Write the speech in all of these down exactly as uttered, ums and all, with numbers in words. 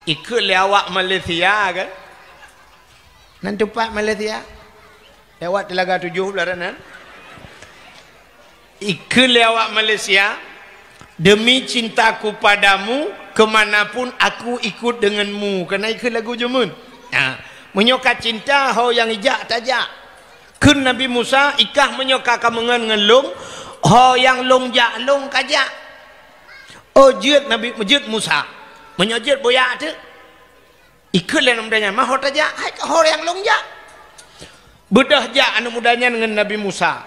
Ikheun lé awak Malaysia kan? Nan teumpat Malaysia? Lewat Telaga Tujuh belah nan. Ikheun lé awak Malaysia, "Demi cintaku padamu, ke mana pun aku ikut denganmu." Kana ikheun lagu jameun. Ha, meunyoe ka cinta, ho nyang ijak tajak. Kheun Nabi Musa, "I kah meunyoe ka kameungon ngon lôn, ho nyang lôn jak lôn kajak." Oh, jeuet Nabi, jeuet Musa. Meunyoe jeuet boyak teuk. Ikheun lé aneuk muda nyan, "Ma ho tajak?" "Hai ka ho nyang lôn jak." Beudôh jak aneuk muda nyan ngon Nabi Musa.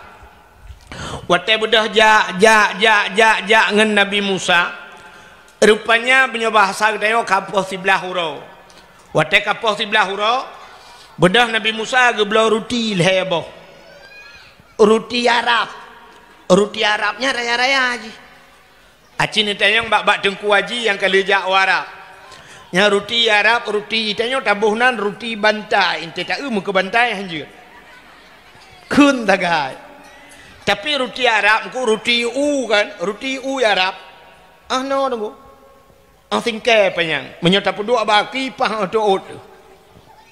Watée beudôh jak, jak, jak, jak, jak ngon Nabi Musa, rupanya meunyoe bahasa geutanyoe ka poh siblaih uroe. Watée ka poh siblaih uroe, beudôh Nabi Musa geubloe ruti lhée boh. Ruti Arab. Ruti Arab nyan raya-raya jih. Aci neutanyong bak, bak Teungku Haji nyang ka lheueh jak u Arab. Nyan ruti Arab, ruti tanyoe taboh nan ruti bantai, enteuk taeu meukeue bantai hanjeuet. Kheun tagai. Tapi ruti Arab, ku ruti u kan, ruti u Arab. Ah, no, tunggu. Ah, singkée panyang. Meunyoe tapeuduek bak aki, paih teuôt.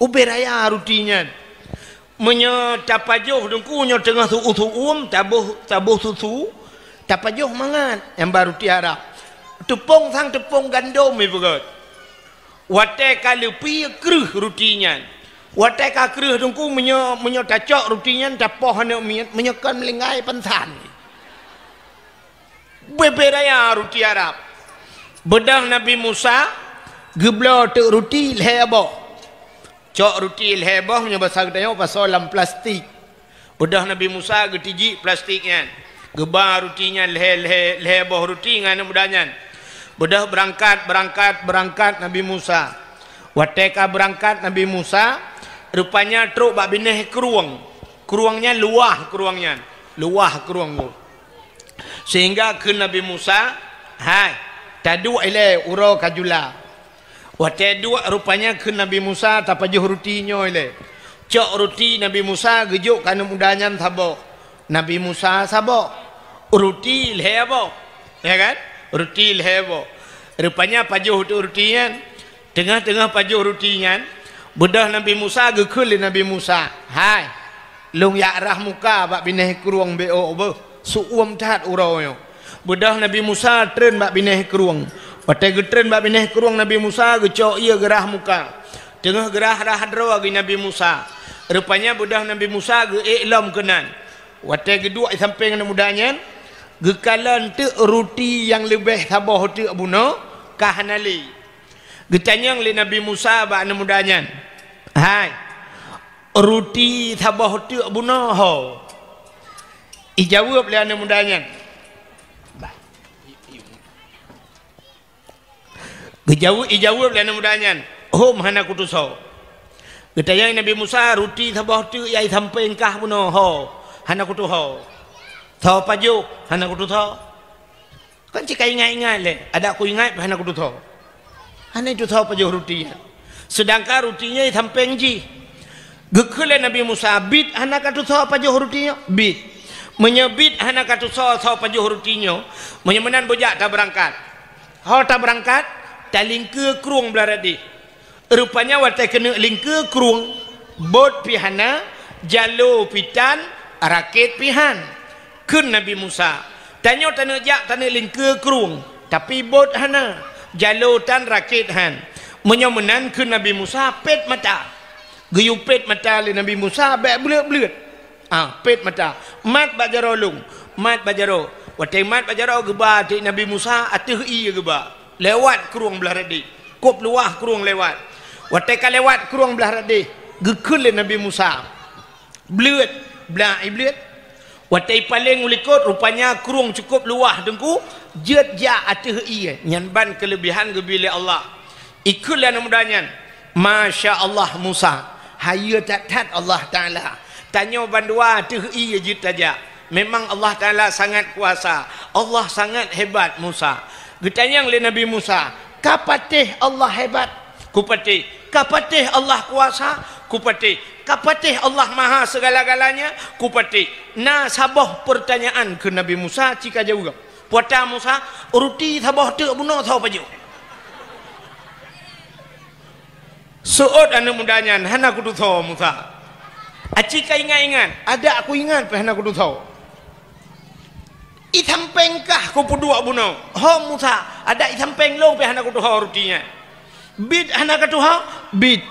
Ubé raya ruti nyan. Meunyoe tapajoh Teungku nyoe teungoh su-, su'uem, taboh, taboh susu, tapajoh mangat nyang ba ruti Arab. Teupông sang teupông gandom ibeugét. Watée ka leupie kreueh ruti nyan. Watée ka kreueh Teungku meunyoe, meunyoe tacok ruti nyan tapoh aneuk miet, meunyoe kon meulinggai pansan. Bubé raya ruti Arab. Beudôh Nabi Musa geubloe teuk ruti lhée boh. Cok ruti lhée boh meunyoe basa geutanyoe pasoe lam plastik. Beudôh Nabi Musa geutijik plastik nyan. Geuba ruti nyan lhée, lhée, lhée boh ruti ngon aneuk muda nyan. Beudôh beurangkat, beurangkat, beurangkat Nabi Musa. Watée ka beurangkat Nabi Musa, rupanya trok bak binéh krueng. Krueng nyan luwah krueng nyan. Luwah krueng nyoe. Sehingga kheun Nabi Musa, "Hai, taduek ilée uroe ka jula." Watée duek rupanya kheun Nabi Musa, "Tapajoh ruti nyoe ilée." Cok ruti Nabi Musa geujok keu aneuk muda nyan saboh. Nabi Musa saboh. Ruti lhée boh. Ya kan? Ruti lhée boh. Rupanya pajoh teuk ruti nyan. Teungoh-teungoh pajoh ruti nyan, beudôh Nabi Musa geukheun lé Nabi Musa, "Hai, lôn jak rhah muka bak binéh krueng beuh, beuh, su'uem that uroe nyoe." Beudôh Nabi Musa treun bak binéh krueng. Watée geutreun bak binéh krueng Nabi Musa geucok ié geurhah muka. Teungoh geurhah-rhah droe geuh Nabi Musa. Rupanya beudôh Nabi Musa geuék lom keunan. Watée geuduek di sampéng aneuk muda nyan, geukalon teuk ruti nyang leubeh saboh teuk bunoe ka hana lé. Geutanyong lé Nabi Musa bak aneuk muda nyan, "Hai, ruti saboh teuk bunoe ho?" Ijaweueb lé aneuk muda nyan. Geujaweueb, ijaweueb lé aneuk muda nyan, "Hom hana kutusoe." Geutanyong Nabi Musa, "Ruti saboh teuk nyang i sampéng kah bunoe ho?" "Hana kutusoe." "Soe pajoh?" "Hana kutusoe." Kan cit ka ingat-ingat lé, "Adak kuingat pih hana kutusoe." Hana itusoe pajoh ruti nyan. Seudangkan ruti nyan i sampéng jih. Geukheun lé Nabi Musa, "Biet hana katusoe pajoh ruti nyoe?" "Biet." "Meunyoe biet hana katusoe soe pajoh ruti nyoe, meunyoe meunan beujak tabeurangkat." Ho tabeurangkat, talingkeue krueng blah radeh. Rupanya watée keuneuk lingkeue krueng, bot pih hana, jalo pih tan, rakét pih han. Kheun Nabi Musa, "Tanyoe taneuk jak taneuk lingkeue krueng, tapi bot hana, jalo tan rakét han. Meunyoe meunan," kheun Nabi Musa, "pét mata." Geuyue pét mata lé Nabi Musa bék bleuet-bleuet. Ah, pét mata. "Mat bak jaroe lôn, mat bak jaroe." Watée mat bak jaroe geuba teuk Nabi Musa ateueh ié geuba. Lewat krueng blah radeh. Kop luwah krueng lewat. Watée ka lewat krueng blah radeh, geukheun lé Nabi Musa, "Bleuet, blah ibleuet." Watée ipaleng u likot, rupanya krueng cukop luwah Teungku, jeuet jak ateueh ié. Nyan ban keuleubihan geubri lé Allah. Ikheun lé aneuk muda nyan, "Masya Allah Musa, hayeue that-that Allah Taala. Tanyoe bandua ateueh ié jeuet tajak. Memang Allah Taala sangat kuasa, Allah sangat hebat Musa." Geutanyong lé Nabi Musa, "Ka patéh Allah hebat?" "Kupatéh." "Ka patéh Allah kuasa?" "Kupatéh." "Ka patéh Allah maha segala-galanya?" "Kupatéh." "Na saboh peurtanyaan," kheun Nabi Musa, "ci kajaweueb." "Peue ata Musa?" "Ruti saboh teuk bunoe soe pajoh?" Seuôt aneuk muda nyan, "Hana kutusoe, Musa." "Aci ka ingat-ingat?" "Adak kuingat pih hana kutusoe." "Ié sampéng kah kupeuduek bunoe?" "Hom, Musa, adak ié sampéng lôn pih hana kutusoe ruti nyan." "Biet hana katusoe?" "Biet."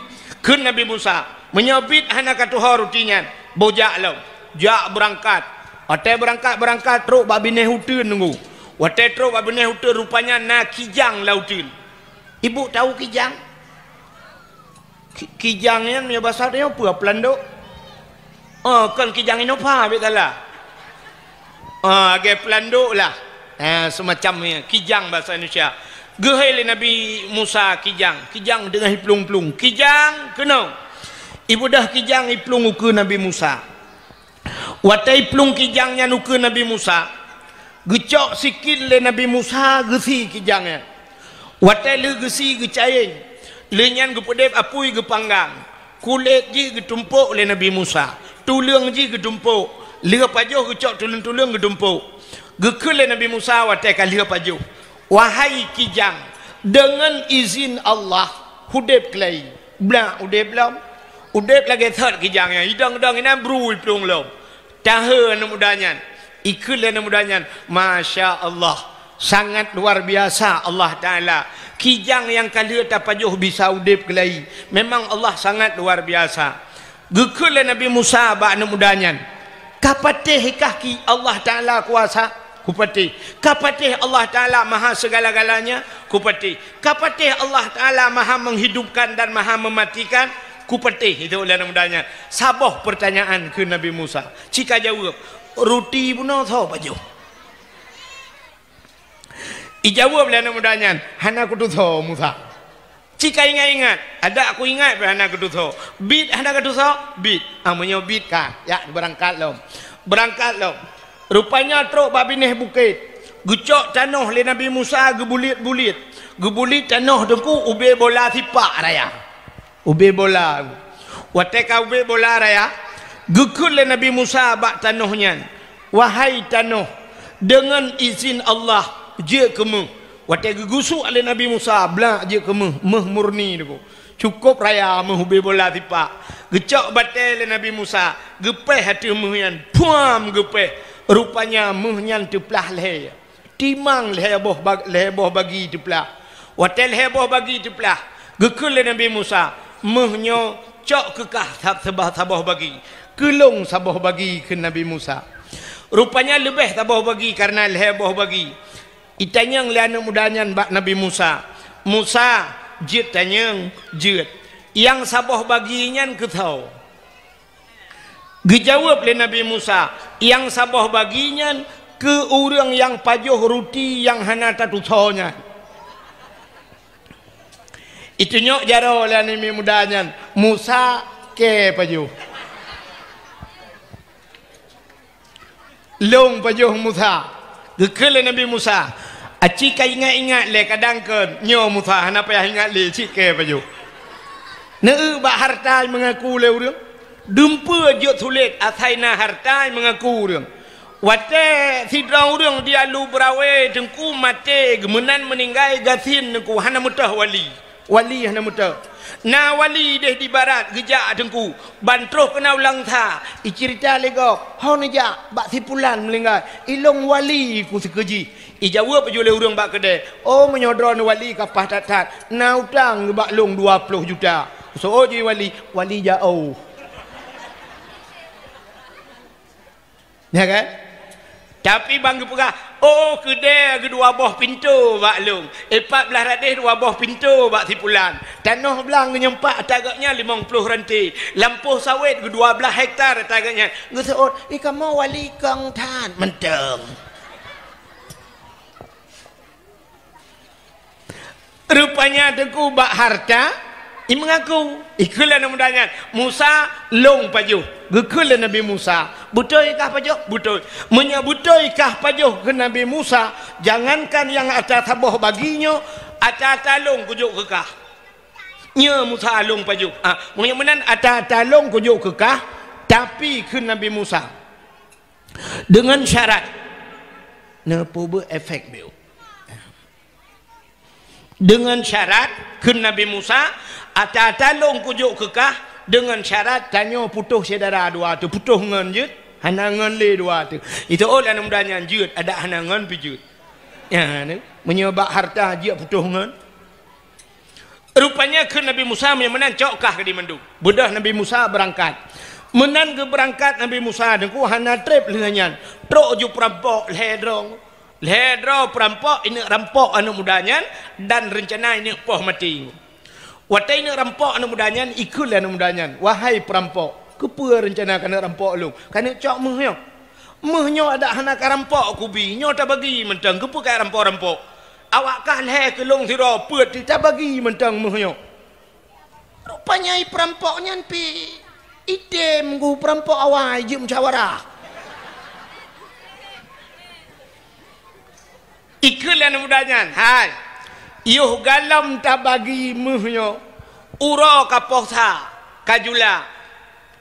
Kheun Nabi Musa, "Meunyoe biet hana katusoe ruti nyan, boh jak lom." Jak beurangkat. Watée beurangkat-beurangkat trok bak binéh uteuen nunggu. Watée trok bak binéh uteuen, rupanya na kijang lam uteuen. Ibu tahu kijang? Ki-, kijang nyan meunyoe basa tanyoe peue, peulandok? Oh, kon kijang Innova, bit salah. Ah, lagée peulandok lah. Ah, seumacam nyan, kijang basa Indonesia. Geuhôi lé Nabi Musa kijang, kijang deungon iplueng-plueng. "Kijang, keunoe!" Ibeudôh kijang iplueng ukeue Nabi Musa. Watée iplueng kijang nyan ukeue Nabi Musa, geucok sikin lé Nabi Musa geusie kijang nyan. Watée lheueh geusie geucayeng, lheueh nyan geupeudeb apui geupanggang. Kulét jih geutumpok lé Nabi Musa, tuleueng jih geutumpok, lheueh pajoh geucok tuleueng-tuleueng geutumpok. Geukheun lé Nabi Musa watée ka lheueh pajoh, "Wahai kijang, deungon izin Allah, udeb keulai." Blah udeb lom. Udeb lagée thot kijang nyan, idong-dong inan bru iplueng lom. Taheu aneuk muda nyan. Ikheun lé aneuk muda nyan, "Masya Allah, sangat luar biasa Allah Taala. Kijang nyang ka lheueh tapajoh bisa udeb keulai. Memang Allah sangat luar biasa." Geukheun lé Nabi Musa bak aneuk muda nyan, "Ka patéh kah ki Allah Taala kuasa?" "Kupatéh." "Ka patéh Allah Taala Maha Segala-galanya?" "Kupatéh." "Ka patéh Allah Taala Maha Menghidupkan dan Maha Mematikan?" "Kupatéh," itu lé aneuk muda nyan. "Saboh peurtanyaan," kheun Nabi Musa, "ci ka jaweueb, ruti bunoe soe pajoh?" Ijaweueb lé aneuk muda nyan, "Hana kutusoe, Musa." "Ci ka ingat-ingat?" "Adak kuingat pih hana kutusoe." "Biet hana katusoe?" "Biet." "Ah, meunyoe biet kah, jak beurangkat lom." Beurangkat lom. Rupanya trok bak binéh bukét. Geucok tanoh lé Nabi Musa geubuliet-buliet. Geubuliet tanoh teungku ubé bola sipak raya. Ubé bola. Watée ka ubé bola raya, geukheun lé Nabi Musa bak tanoh nyan, "Wahai tanoh, deungon izin Allah, jeuet keu méuh." Watée geugusuk lé Nabi Musa, blak jeuet keu méuh, méuh murni teungku. Cukôp raya méuh ubé bola sipak. Geucok batée lé Nabi Musa, geupéh ateueh méuh nyan, puam geupéh. Rupanya méuh nyan teuplah lhée. Timang lhée boh ba-, lhée boh bagi teuplah. Watée lhée boh bagi teuplah, geukheun lé Nabi Musa, "Méuh nyoe cok keu kah sab-, saboh, saboh bagi. Keu lôn saboh bagi," kheun Nabi Musa. Rupanya leubeh saboh bagi kareuna lhée boh bagi. Itanyong lé aneuk muda nyan bak Nabi Musa, "Musa, jeuet tanyong?" "Jeuet." "Nyang saboh bagi nyan keu soe?" Geujaweueb lé Nabi Musa, "Nyang saboh bagi nyan keu ureuëng nyang pajoh ruti nyang hana tatusoe nyan." Itunyok jaroe lé aneuk muda nyan, Musa kée pajoh. "Lôn pajoh Musa." Geukheun lé Nabi Musa, "Aci ka ingat-ingat lé, kadang kon nyoe Musa hana payah ingat lé, cit kée pajoh." Neueu bak hareuta meungaku lé ureuëng. Dumpeue jeuet sulet asai na hareuta meungaku ureuëng. Watée sidroe ureuëng di Alu Beurawe teungku maté, geumeunan meuninggai gasien teungku, hana meutoh wali. Wali hana meutoh. Na wali deh di barat geujak teungku, ban troh keunoe u Langsa, iceurita lé gob, "Ho neujak bak si pulan meuninggai, ilôn wali ku sikeue jih." Ijaweueb ju lé ureuëng bak keudée, "Oh, meunyoe droeneuh wali ka paih that-that, na utang bak lôn dua ploh juta." Seuôt jih wali, "Wali jaoh." Nya kan? Tapi ban geupeugah, "Oh, keudée geudua boh pintoe bak lôn, eh, pat blaih radeh dua boh pintoe bak si pulan. Tanoh blang geunyang pat ata gobnyan limong ploh ranté, lampôh sawét geudua blaih hektar ata gobnyan." Geuseuôt, "Ih, kamoe wali kong that mantong." Rupanya teungku bak hareuta, i meungaku. Ikheun lé aneuk muda nyan, "Musa, lôn pajoh." Geukheun lé Nabi Musa, "Beutôi kah pajoh?" "Beutôi." "Meunyoe beutôi kah pajoh," kheun Nabi Musa, "jangankan nyang ata saboh bagi nyoe, ata-ata lôn kujok keu kah." "Nyoe Musa, lôn pajoh." "Ah, meunyoe meunan ata-ata lôn kujok keu kah, tapi," kheun Nabi Musa, "deungon syarat." Neupeubuet efek bieu. Deungon syarat, kheun Nabi Musa, "Ata-ata lôn kujok keu kah, deungon syarat tanyoe putôh syedara dua teuh, putôh ngon jeuet, hana ngon lé dua teuh." Iteuôt lé aneuk muda nyan jeuet, adak hana ngon pih jeuet. Ya, ni, meunyoe bak harta jeuet putôh ngon. Rupanya kheun Nabi Musa, "Meunyoe meunan cok kah keudéh mandum." Beudôh Nabi Musa beurangkat. Meunan geubeurangkat Nabi Musa, Teungku, hana treb lheueh nyan, trok ju peurampok lhée droe. Lhée droe peurampok ineuk rampok aneuk muda nyan dan reuncana ineuk poh maté. Watée ineuk rampok aneuk muda nyan, ikheun lé aneuk muda nyan, "Wahai peurampok, keupeue reuncana kaneuk rampok lôn? Kaneuk cok méuh nyoe? Méuh nyoe adak hana karampok kubi, nyoe tabagi mantong, keupeue karampok-rampok? Awak kah lhée keu lôn sidroe peuet, tabagi mantong méuh nyoe." Rupanya peurampok nyan pih item geuh peurampok awai jeuet musyawarah. Ikheun lé aneuk muda nyan, "Hai, yoh galom tabagi méuh nyoe, uroe ka poh sa, ka jula,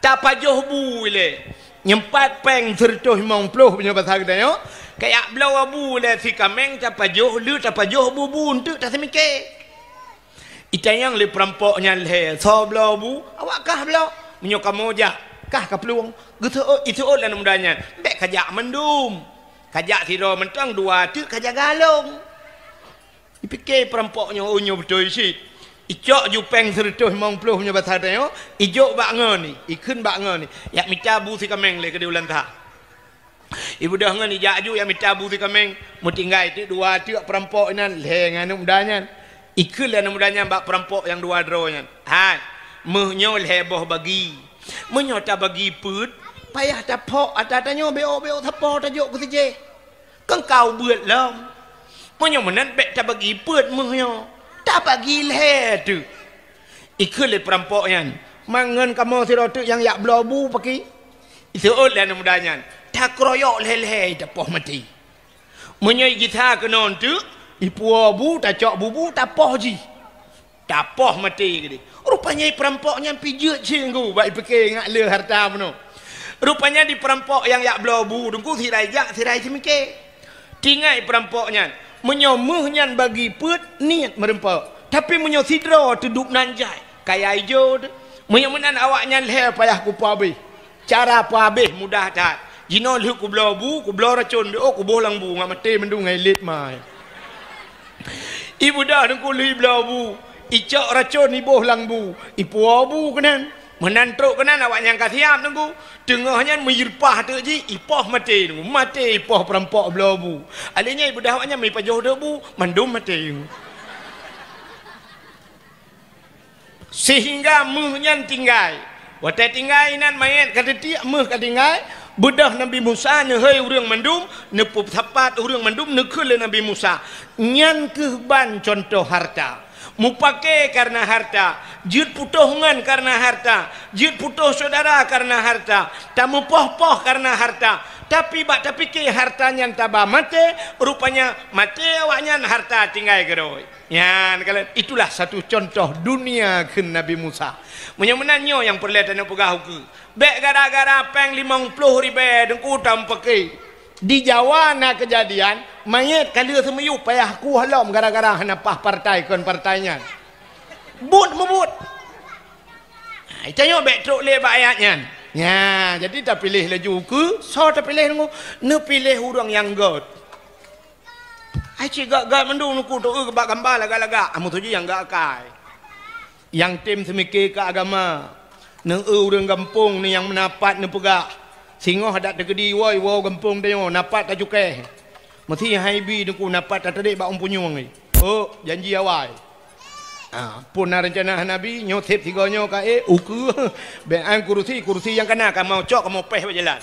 tapajoh bu ilée, nyeumpat péng sireutôh limong ploh meunyoe basa geutanyoe, kajak bloe bu ilée sikaméng tapajoh, le tapajoh bu-bu eunteuk taseumiké." Itanyong lé peurampok nyan lhée, "Soe bloe bu?" "Awak kah bloe." "Meunyoe kamoe jak, kah kaplueng." Geuseuôt, iseuôt lé aneuk muda nyan, "Bék kajak mandum. Kajak sidroe mantong, dua teuk kajaga lôn." Ipiké peurampok nyoe, "Oh, nyoe beutôi cit." Icok ju péng sireutôh limong ploh meunyoe basa tanyoe, ijok bak ngon ni, ikheun bak ngon ni, "Jak mita bu sikaméng lé keudéh u lanta." Ibeudôh ngon ijak ju jak mita bu sikaméng, meutinggai teuk dua teuk peurampok inan lhée ngon aneuk muda nyan. Ikheun lé aneuk muda nyan bak peurampok nyang dua droe nyan, "Hai, méuh nyoe lhée boh bagi. Meunyoe tabagi peuet, payah taphok ata tanyoe béok-béok sapo tajok keu sijéh. Keu kau beuet lom. Meunyoe meunan bék tabagi peuet méuh nyoe, tabagi lhée teuk." Ikheun lé peurampok nyan, "Ma ngon kamoe sidroe teuk nyang jak bloe bu paki?" Iseuôt lé aneuk muda nyan, "Takeroyok lhée-lhée tapoh maté. Meunyoe igisa keunoe teuk, ipuwoe bu, tacok bu-bu, tapoh jih. Tapoh maté keudéh." Rupanya peurampok nyan pih jeuet cit geuh bak ipiké ngat le harta bunoe. Rupanya di peurampok nyang jak bloe bu, Teungku, sira ijak, sira iseumiké. Tinggai peurampok nyan, meunyoe méuh nyan bagi peuet, niet meurumpok. Tapi meunyoe sidroe teuduek nan jai, kaya ijo teuh. Meunyoe meunan awaknyan lhée payah kupeuabéh. Cara peuabéh mudah that. Jinoe lheueh kubloe bu, kubloe racon béok, kuboh lam bu, ngat maté mandum ngon ilet ma. Ibeudôh Teungku lheueh ibloe bu, icok racon iboh lam bu, ipuwoe bu keunan. Meunan trok keunan awaknyan ka siab Teungku. Teungoh nyan meuireupah teuk jih, ipoh maté Teungku. Maté ipoh peurampok bloe bu. Alèh nyan ibeudôh awaknyan meuipajoh teuk bu, mandum maté Teungku. Sehingga méuh nyan tinggai. Watée tinggai inan manyét ka teutiek, méuh ka tinggai, beudôh Nabi Musa neuhôi ureuëng mandum, neupeusapat ureuëng mandum, neukheun lé Nabi Musa, "Nyan kheueh ban cuntoh hareuta. Mupake kareuna hareuta, jeuet putôh ngon kareuna hareuta, jeuet putôh syedara kareuna hareuta, tameupoh-poh kareuna hareuta, tapi bak tapike hareuta nyan taba maté, rupanya maté awaknyan hareuta tinggai keudroe." Nyan kalon, itulah satu contoh dunia kheun Nabi Musa. Meunyoe meunan nyoe nyang peureulée tanyoe peugah ukeue. Bék gara-gara péng limong ploh ribée Teungku tameupaké. Di Jawa na keujadian, manyét ka lheueh seumiyueb payah kueh lom gara-gara hana paih partai kon partai nyan. Buet meubuet. Hai, tanyoe bék trok lé bak ayat nyan. Nya, jadi tapiléh laju ukeue, soe tapiléh Teungku? Neupiléh ureuëng nyang gét. Hai cit gét-gét mandum Teungku, teu bak gamba lagak-lagak, amu tuju nyang gét akai. Nyang tem seumike keu agama, neu ureuëng gampông ni nyang meunapat neupeugah, singoh dak teukeudi woe woe gampông tanyoe, napat tacukéh. Meusi hai bi Teungku napat tatadek bak umpunyueng ni. Oh, janji awai. Ah, pun na rencana Nabi, nyoe seb sigoe nyoe ka ék, ukeue. Bék an kurusi, kurusi nyang kana kamoe cok, kamoe péh bak jalan.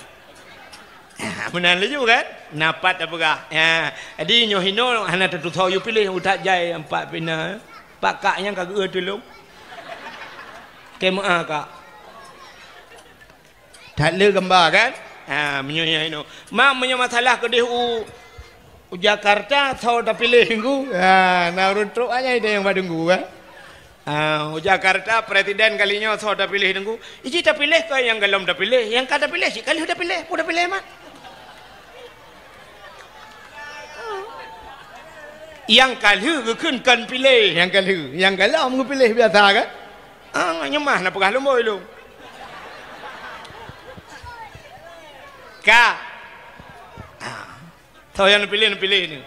Ah, meunan laju kan? Napat tapeugah. Ya, jadi nyoe hinoe hana tatusoe yue piléh utak jai empat pina. Pak kak nyang ka geu tulung. Kema kak. That le gamba kan? Ha, meunyoe nyang hinoe. Mak meunyoe masalah keudeh u, u Jakarta soe tapiléh Teungku. Ha, na ureuëng trok aja ide nyang ba Teungku kan? Ha, u Jakarta presiden kali nyoe soe tapiléh Teungku. Iji tapiléh keu nyang galom tapiléh, nyang ka tapiléh cit ka lheueh tapiléh, peue tapiléh mat. Nyang ka lheueh geukheun kon piléh, nyang ka lheueh, nyang gohlom geupiléh biasa kan? Ah, nyoe mah na peugah lom boh ilong. Ka. Ah. Toh nyang neupiléh, neupiléh ni.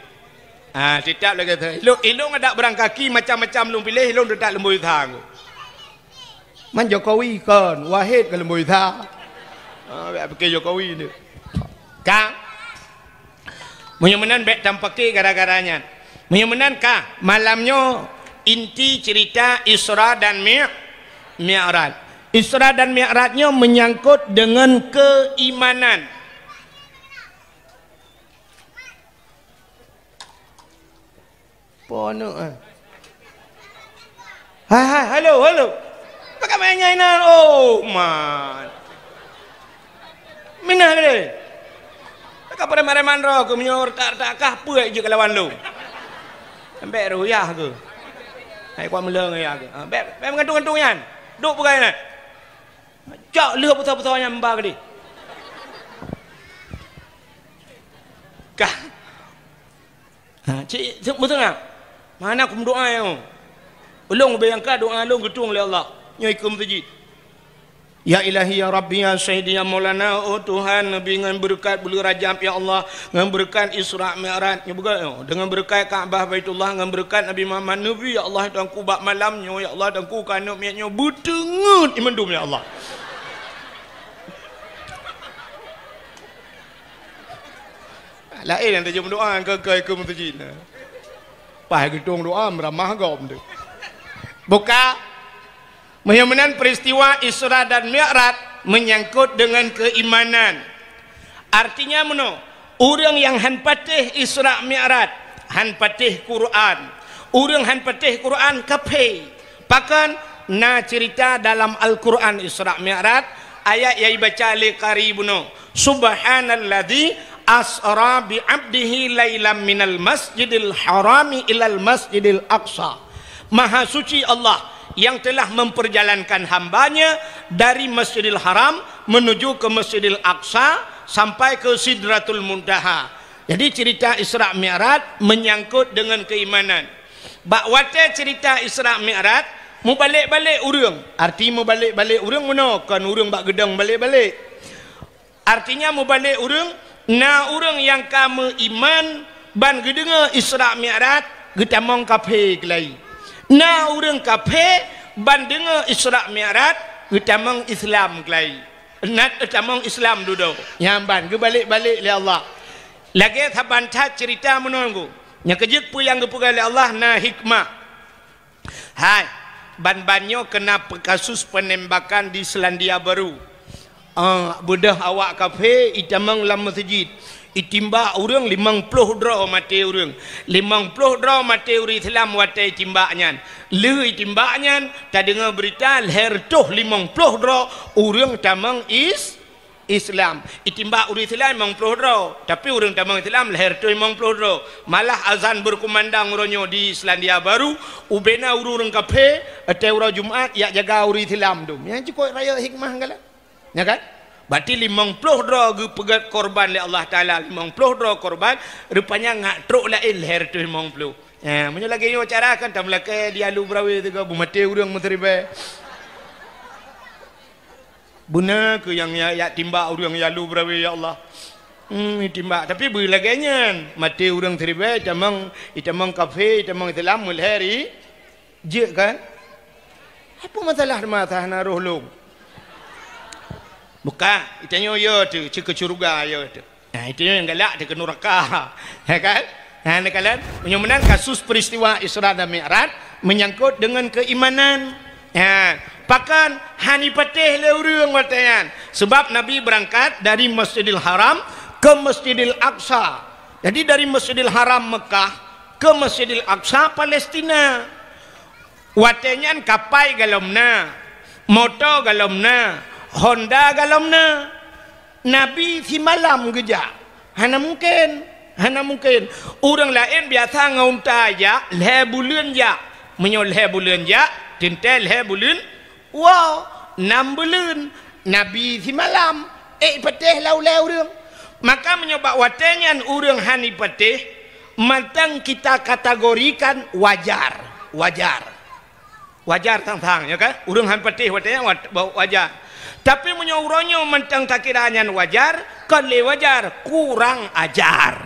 Ah, teutab lagée toh. Ilong, ilong adak beurangkaki macam-macam lôn piléh, ilong teutab lom boh ilong. Man Jokowi kon, Wahid ka lom boh ilong. Ah, bèk pike Jokowi ni. Ka. Meunyoe meunan bèk tampake gara-gara nyan. Meunyoe meunan ka, malam nyoe inti cerita Isra dan Mi-, Mi'raj. Isra dan Mi'raj nyoe menyangkut dengan keimanan. Po aneuk, eh. Hai, hai, halo, halo. Pakon main nyan inan? Oh, man. Minah gede. Pakon preman-preman droe keu meunyoe retak-retak kah peue jeuet keu lawan lôn. Ambek ruyah keu. Hai kuat meuleng ya keu. Ha, bek, bek meugantung-gantung nyan. Duek peugah nyan. Cok lheueh besar-besar nyan ba gede. Kah. Ha, cit, cit, beutôi tak? Mana aku meudoa nyoe? Ulôn ubé nyang ka doa lôn geutueng lé Allah. Nyoe ikeue meuseujid. Ya Ilahi, ya Rabbi, ya Sayyidi, ya Maulana, oh Tuhan, Nabi ngon beureukat buleuen Rajab, ya Allah, ngon beureukat Isra Mi'raj, nyoe beugöt nyoe, deungon beureukat Ka'bah Baitullah, ngon beureukat Nabi Muhammad, Nabi, ya Allah, Tuhanku, bak malam nyoe, ya Allah, Tuhanku, keu aneuk miet nyoe, beuteungeut imandum, ya Allah. Laén nyang tajak meudoa keu, keu, keu meuseujid na. Paih geutueng doa meuramah gob tu. Buka. Meunyoe meunan peristiwa Isra dan Mi'raj menyangkut dengan keimanan. Artinya meunoe, ureuëng nyang han patéh Isra Mi'raj, han patéh Quran. Ureuëng han patéh Quran kafé. Pakon na cerita dalam Al-Quran Isra Mi'raj, ayat nyang ibaca lé qari bunoe, "Subhanalladzi asra bi 'abdihi lailam minal masjidil harami ilal masjidil aqsa." Maha suci Allah yang telah memperjalankan hamba-Nya dari Masjidil Haram menuju ke Masjidil Aqsa sampai ke Sidratul Muntaha. Jadi cerita Isra Mi'raj menyangkut dengan keimanan. Bak watée cerita Isra Mi'raj, mubalek-balek ureuëng. Arti mubalek-balek ureuëng meunoe, kon ureuëng bak geudong balek-balek. Artinya mubalek ureuëng, na ureuëng nyang ka meuiman ban geudeungoe Isra Mi'raj, geutamong kafé keulai. Na ureuëng kafé ban deungoe Isra Mi'raj, geutamong Islam keulai. Nat geutamong Islam dudoe. Nyan ban geubalek-balek lé Allah. Lagée saban that cerita meunoe. Nyang keujeuet peue nyang geupeugah lé Allah na hikmah. Hai, ban-ban nyoe keuna pe-, kasus penembakan di Selandia Baru. Ah, beudôh awak kafé itamong lam meuseujid. Itimbak ureuëng limong ploh droe maté ureuëng. Limong ploh droe maté ureuëng Islam watée itimbak nyan. Lheueh itimbak nyan, tadeungoe beurita lhée reutôh limong ploh droe ureuëng tamong is-, Islam. Itimbak ureuëng Islam limong ploh droe, tapi ureuëng tamong Islam lhée reutôh limong ploh droe. Malah azan berkumandang uroe nyoe di Selandia Baru, ubena ureuëng kafé, watée uroe Jumat, jak jaga ureuëng Islam tu. Nyan cukôp rayeuk hikmah galak. Nya kan? Berarti limong ploh droe geupeugét korban lé Allah Taala, limong ploh droe korban, rupanya ngat trok laén lhée reutôh limong ploh. Eh, meunyoe lagée nyoe cara kan, tameulakée di Alu Beurawe teuga beumaté ureuëng meusiribée. Beuna keuh nyang ya, ya timbak ureuëng ya Alu Beurawe, ya Allah. Hmm, timbak. Tapi beu lagée nyan, maté ureuëng siribée, itamong, itamong kafé, itamong Islam, meulhée ri-, jeuet kan? Apa masalah masa hana roh lom? Buka, itanyoe yo tu, ceu keu syurga yo tu. Nah, itu yang galak tu keu nuraka. Ya kan? Nah, ni kalian, meunyoe meunan kasus peristiwa Isra dan Mi'raj menyangkut dengan keimanan. Ya, pakon han ipatéh lé ureuëng watée nyan. Sebab Nabi berangkat dari Masjidil Haram ke Masjidil Aqsa. Jadi dari Masjidil Haram Mekah ke Masjidil Aqsa Palestina. Watée nyan kapai galom na, moto galom na, honda galom na. Nabi simalam geujak. Hana mungken, hana mungken. Ureuëng laén biasa ngon unta jak, lhée buleuen jak. Meunyoe lhée buleuen jak, teuntée lhée buleuen woe, nam buleuen. Nabi simalam, ék ipatéh lam ulée ureuëng. Maka meunyoe bak watée nyan ureuëng han ipatéh, mantong kita kategorikan wajar. Wajar. Wajar sang-sang, ya kan? Ureuëng han patéh watée nyan wa-, ba-, wajar. Tapi meunyoe uroe nyoe mantong takira nyan wajar, kon lé wajar, kurang ajar.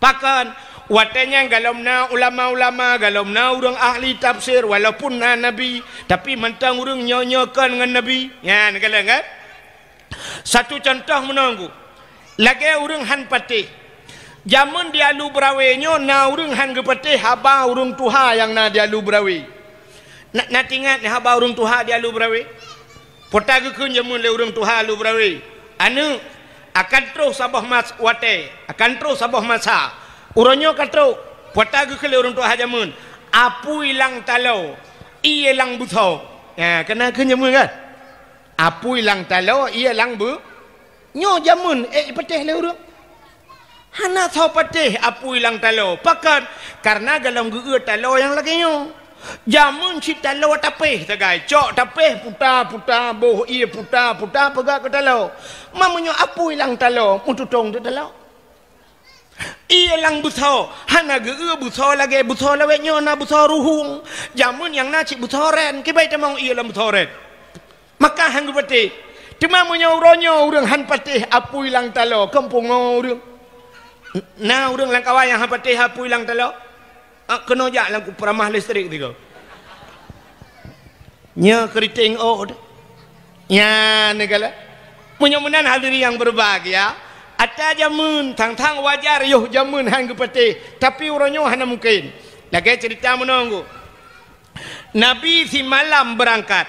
Pakon? Watée nyan golom na ulama-ulama, golom na ureuëng ahli tafsir, walaupun na nabi, tapi mantong ureuëng nyoe-nyoe kon ngon nabi. Nyan, kalon kan? Satu contoh meunoe, lagée ureuëng han patéh. Jameun di Alu Beurawe nyoe na ureuëng han geupatéh haba ureuëng tuha nyang na di Alu Beurawe. Na, na teuingat haba ureuëng tuha di Alu Beurawe? Peue ta geukheun jameun lé ureuëng tuha Alu Beurawe? Aneuëk, akan troh saboh mas-, watée, akan troh saboh masa. Uroe nyoe ka troh, peue ta geukheun lé ureuëng tuha jameun? Apui lam taloe, ié lam beutho. Ha, ka na kheun jameun kan? Apui lam taloe, ié lam beu-, nyoe jameun ék jipatéh lé ureuëng. Hana soe patéh apui lam taloe. Pakon? Kareuna golom geu-eu taloe nyang lagée nyoe. Jameun cit taloe tapéh sagai, cok tapéh puta-puta, boh ié puta-puta peugah keu taloe. Ma meunyoe apui lam taloe, meututong teuk taloe. Ié lam beutho, hana geu-eu beutho lagée beutho lawét nyoe na beutho ruhueng. Jameun nyang na cit beutho ren, kiban tamong ié lam beutho ren. Maka han geupatéh. Teuma meunyoe uroe nyoe ureuëng han patéh apui lam taloe, kon pungo ureuëng. Na ureuëng lam kawan nyang han patéh apui lam taloe? Ah, keunoe jak lam kupeuramah listrik tiga. Nyoe keriting ôk. Nyan, neukalon. Meunyoe meunan hadirin yang berbahagia, ata jameun, sang-sang wajar yoh jameun han geupatéh, tapi uroe nyoe hana mungken. Lagée ceurita meunoe. Nabi simalam beurangkat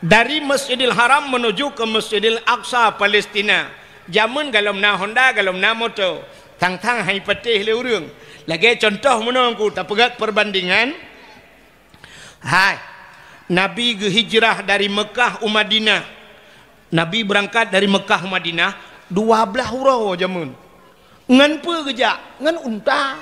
dari Masjidil Haram menuju ke Masjidil Aqsa, Palestina. Jameun golom na honda, golom na moto. Sang-sang han jipatéh lé ureuëng. Lagée contoh meunoe, tapeugét perbandingan. Hai, Nabi geuhijrah dari Meukah u Madinah. Nabi beurangkat dari Meukah u Madinah dua blaih uroe jameun. Ngon peue geujak? Ngon unta.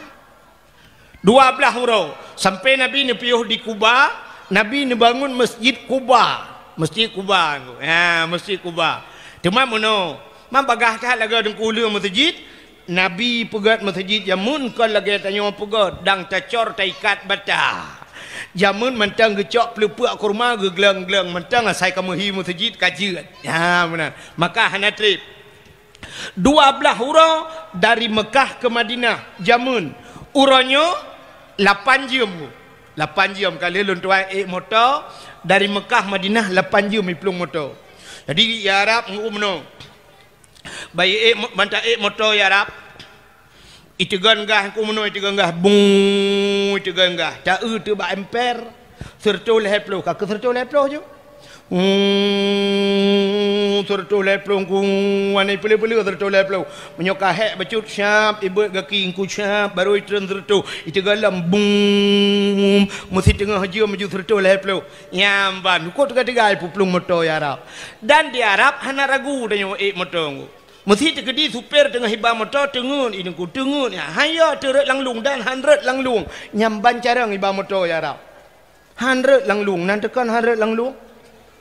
Dua blaih uroe, sampoe Nabi neupiôh di Kuba, Nabi neubangun Masjid Kuba. Masjid Kuba, ha, Masjid Kuba. Teuma meunoe, ma bagaih that lagée Teungku Uleue meuseujid, Nabi peugét meuseujid jameun kon lagée tanyoe peugét, dang tacor taikat bata. Jameun mantong geucok peuleupeuk kurma geugleng-gleng, mantong asai ka meuhi meuseujid ka jeuet. Ha, meunan. Maka hana treb. Dua blaih uroe dari Meukah ke Madinah jameun. Uroe nyoe lapan jeuem. Lapan jeuem ka lheueh lôn tuan ék moto dari Meukah Madinah lapan jeuem iplueng moto. Jadi ya Arab ngeu meunoe. Bayeue ék mo-, ban ta ék moto ya Arab. Iteugon gah ku meunoe, iteugon gah, bung, iteugon gah. Ta eu teuh bak emper, seureutôh lhée ploh, ka keu seureutôh lhée ploh ju. Hmm, seureutôh lhée ploh ku, wan ipeuleueh-peuleueh seureutôh lhée ploh. Meunyoe ka hék bacut, syab, ibeuet gaki ku syab, barô itreun seureutôh. Iteugon lom, bung, meusiteungoh jeuem ju seureutôh lhée ploh. Nyang ban, uko teuga-teuga ipuplueng moto ya Arab. Dan di Arab hana ragu tanyoe ék moto. Meusi teukeudi supir teungoh iba moto, teungeut i Teungku, teungeut nyan. Hayo teurot lam lueng dan han rot lam lueng. Nyan ban carông iba moto ya Arab. Han rot lam lueng, nan teukon han rot lam lueng.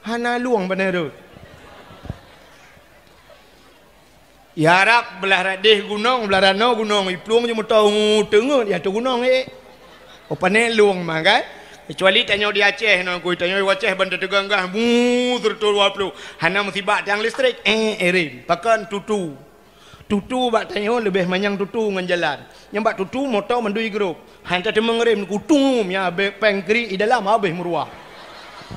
Hana lueng bak nyan rot. Ya Arab, blah radeh gunong, blah ranoe gunong, iplueng ju moto, teungeut ya ateueh gunong ék. Oh, pané lueng mah kan? Kecuali tanyoe di Aceh, ngon kui tanyoe di Aceh ban tateugon gah, bu, seureutôh dua ploh. Hana meusibak tiang listrik, eh, eh, rem. Pakon tutu. Tutu bak tanyoe leubeh manyang tutu ngon jalan. Nyang bak tutu moto mandum igrôp. Han tateumeung rem, kutum, ya, abéh péng kri i dalam abéh meuruah.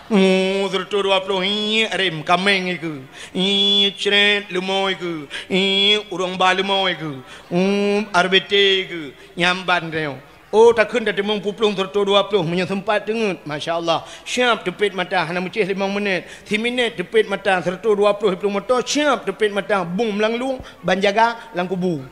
Mu, seureutôh dua ploh, iék rem, kaméng ikeue. Iék cret, leumo ikeue. Iék ureuëng ba leumo ikeue. Um, R B T ikeue. Nyan ban tanyoe. Oh, takheun tateumeung puplueng seureutôh dua ploh, meunyoe seumpat teungeut, masya Allah. Siap teupet mata, hana meucéh limong minét. Siminét teupet mata, seureutôh dua ploh iplueng moto, siap teupet mata, bung lam lueng, ban jaga lam kubu.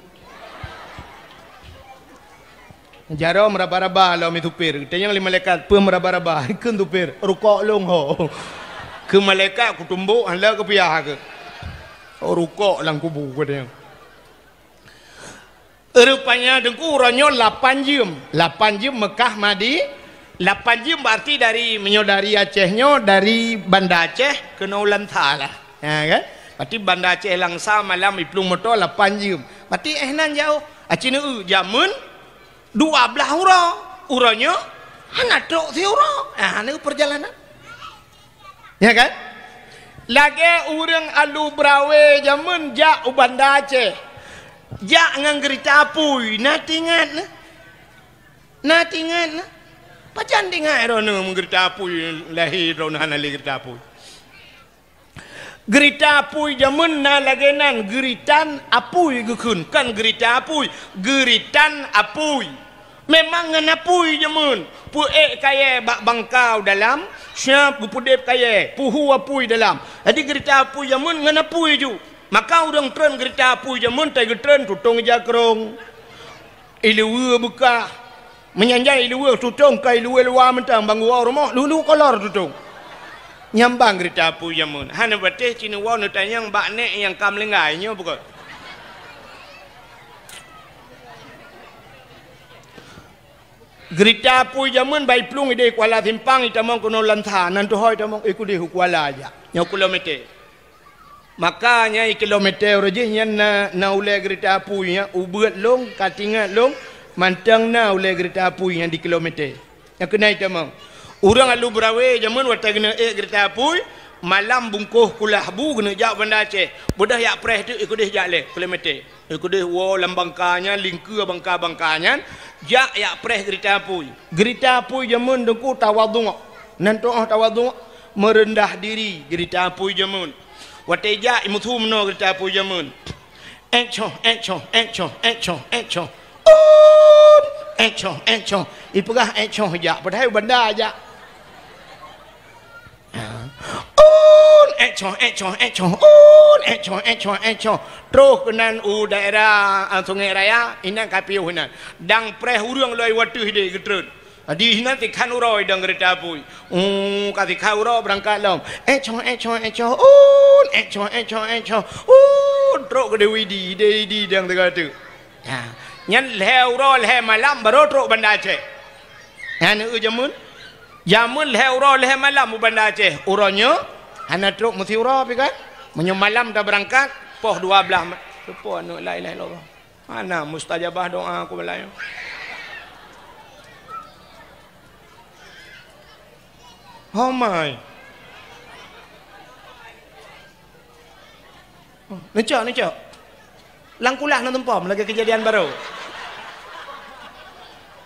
Jaroe meuraba-raba lom supir. Geutanyong lé malaikat, "Peue meuraba-raba?" Kheun supir, "Rukok lôn ho." Keu malaikat kutumbok, hana keupiah keu. Oh, rukok lam kubu, katanya. Rupanya Teungku uroe nyoe lapan jeuem. Lapan jeuem Meukah Madi-, lapan jeuem berarti dari, meunyoe dari Aceh nyoe, dari Banda Aceh keunoe Langsa lah. Ha, kan? Berarti Banda Aceh Langsa malam iplueng moto lapan jeuem. Berarti eh nan jauh. Aci neu jameun Dua blaih uroe, uroe nyoe hana trok siuroe. Ah, hana peurjalanan. Ya kan? Lagèe ureueng alu Brawee jameun jak u Banda Aceh. Jak ngon geurita apui, na teuingat na? Na teuingat na? Pajan teuingat droeneuh ngon geurita apui, lahé droeneuh hana lé geurita apui. Geurita apui jameun na lagèe nan, geuritan apui geukheun, kon geurita apui, geuritan apui. Memang ngon apui jameun, peuék kayèe bak bangka u dalam, siap geupeudeb kayèe, peuhu apui dalam. Jadi geurita apui jameun ngon apui ju. Maka ureueng treun geurita apui jameun, tai geutreun tutong ija krông. Iluweue beukah. Meunyan jan iluweue tutong ka iluweue luwa mantong, ban geuwoe u rumoh, lheuh-lheuh kolor tutong. Nyan ban geurita apui jameun. Hana patéh ci neuwoe neutanyong bak nèk nyang ka meuninggai nyoe bukon. Geurita apui jameun ban iplueng idéh Kuala Simpang itamong keunoe Lansa, nan tuho itamong, eh, keudéh u Kuala jak. Nyoe kilometer. Maka nyan kilometer uroe jih nyan na, na ulèe geurita apui nyan, ubeuet lôn, ka teuingat lôn, mantong na ulèe geurita apui nyan di kilometer. Nyan keunan itamong. Ureueng alu Brawee jameun watèe geuneuk ék geurita apui, malam bungkôh kulah bu geuneuk jak Banda Aceh. Beudôh jak preh teuk, eh, keudéh jak lé kilometer. Eh, keudéh woe lam bangka nyan, lingkeue bangka-bangka nyan, jak jak preh geurita apui. Geurita apui jameun Teungku tawadhu'. Nan tu'oh tawadhu', meureundah diri geurita apui jameun. Watèe jak, imeusu meunoe geurita apui jameun. Ék choh, ék choh, ék choh, ék choh, ék choh. Un! Ék choh, ék choh. Ipeugah ék choh jak, padahai u Banda jak. Ha. Un! Ék choh, ék choh, ék choh. Un! Ék choh, ék choh, ék choh. Troh keunan u daerah, ah, Sungai Raya, inan ka piôh inan. Dang preh ureueng lom watèe idéh geutreun. Di sinan sikhan uroe idong geurita apui. Uh, ka sikhan uroe beurangkat lom. Ék choh, ék choh, ék choh. Un, ék choh, ék choh, ék choh. Un, trok keudéh u Idi, idéh Idi dong sigoe teuk. Ha, nyan lhèe uroe lhèe malam barô trok Banda Aceh. Nyan, eh, jameun. Jameun lhèe uroe lhèe malam u Banda Aceh. Uroe nyoe hana trok meusiuroe pih kan. Meunyoe malam tabeurangkat, poh dua blaih ma-, seupôt aneuk la ilaha illallah. Hana mustajabah doa ku balai. Ho mai. Neucok, neucok. Lam kulah na teumpom lagèe keujadian barô.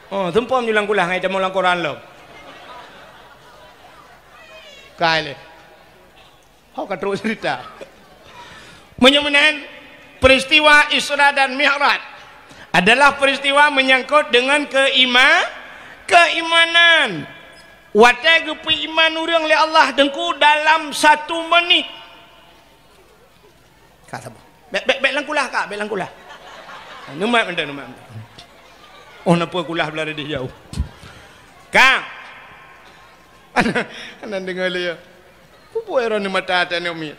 Oh, teumpom ju lam kulah ngai tamong lam koran lom. Kai lé. Ho ka trok cerita. Meunyoe meunan, peristiwa Isra dan Mi'raj adalah peristiwa menyangkut dengan keima-, keimanan. Watèe geupeuiman ureueng lé Allah Teungku dalam satu menit. Ka saboh. Bèk, bèk, bèk lam kulah, Kak, bèk lam kulah. Neumat mantong, neumat mantong. Oh, na peue kulah blah didih jauh. Kak. Hana deungoe lé, ya. Peue buet droeneuh mata até aneuk miet?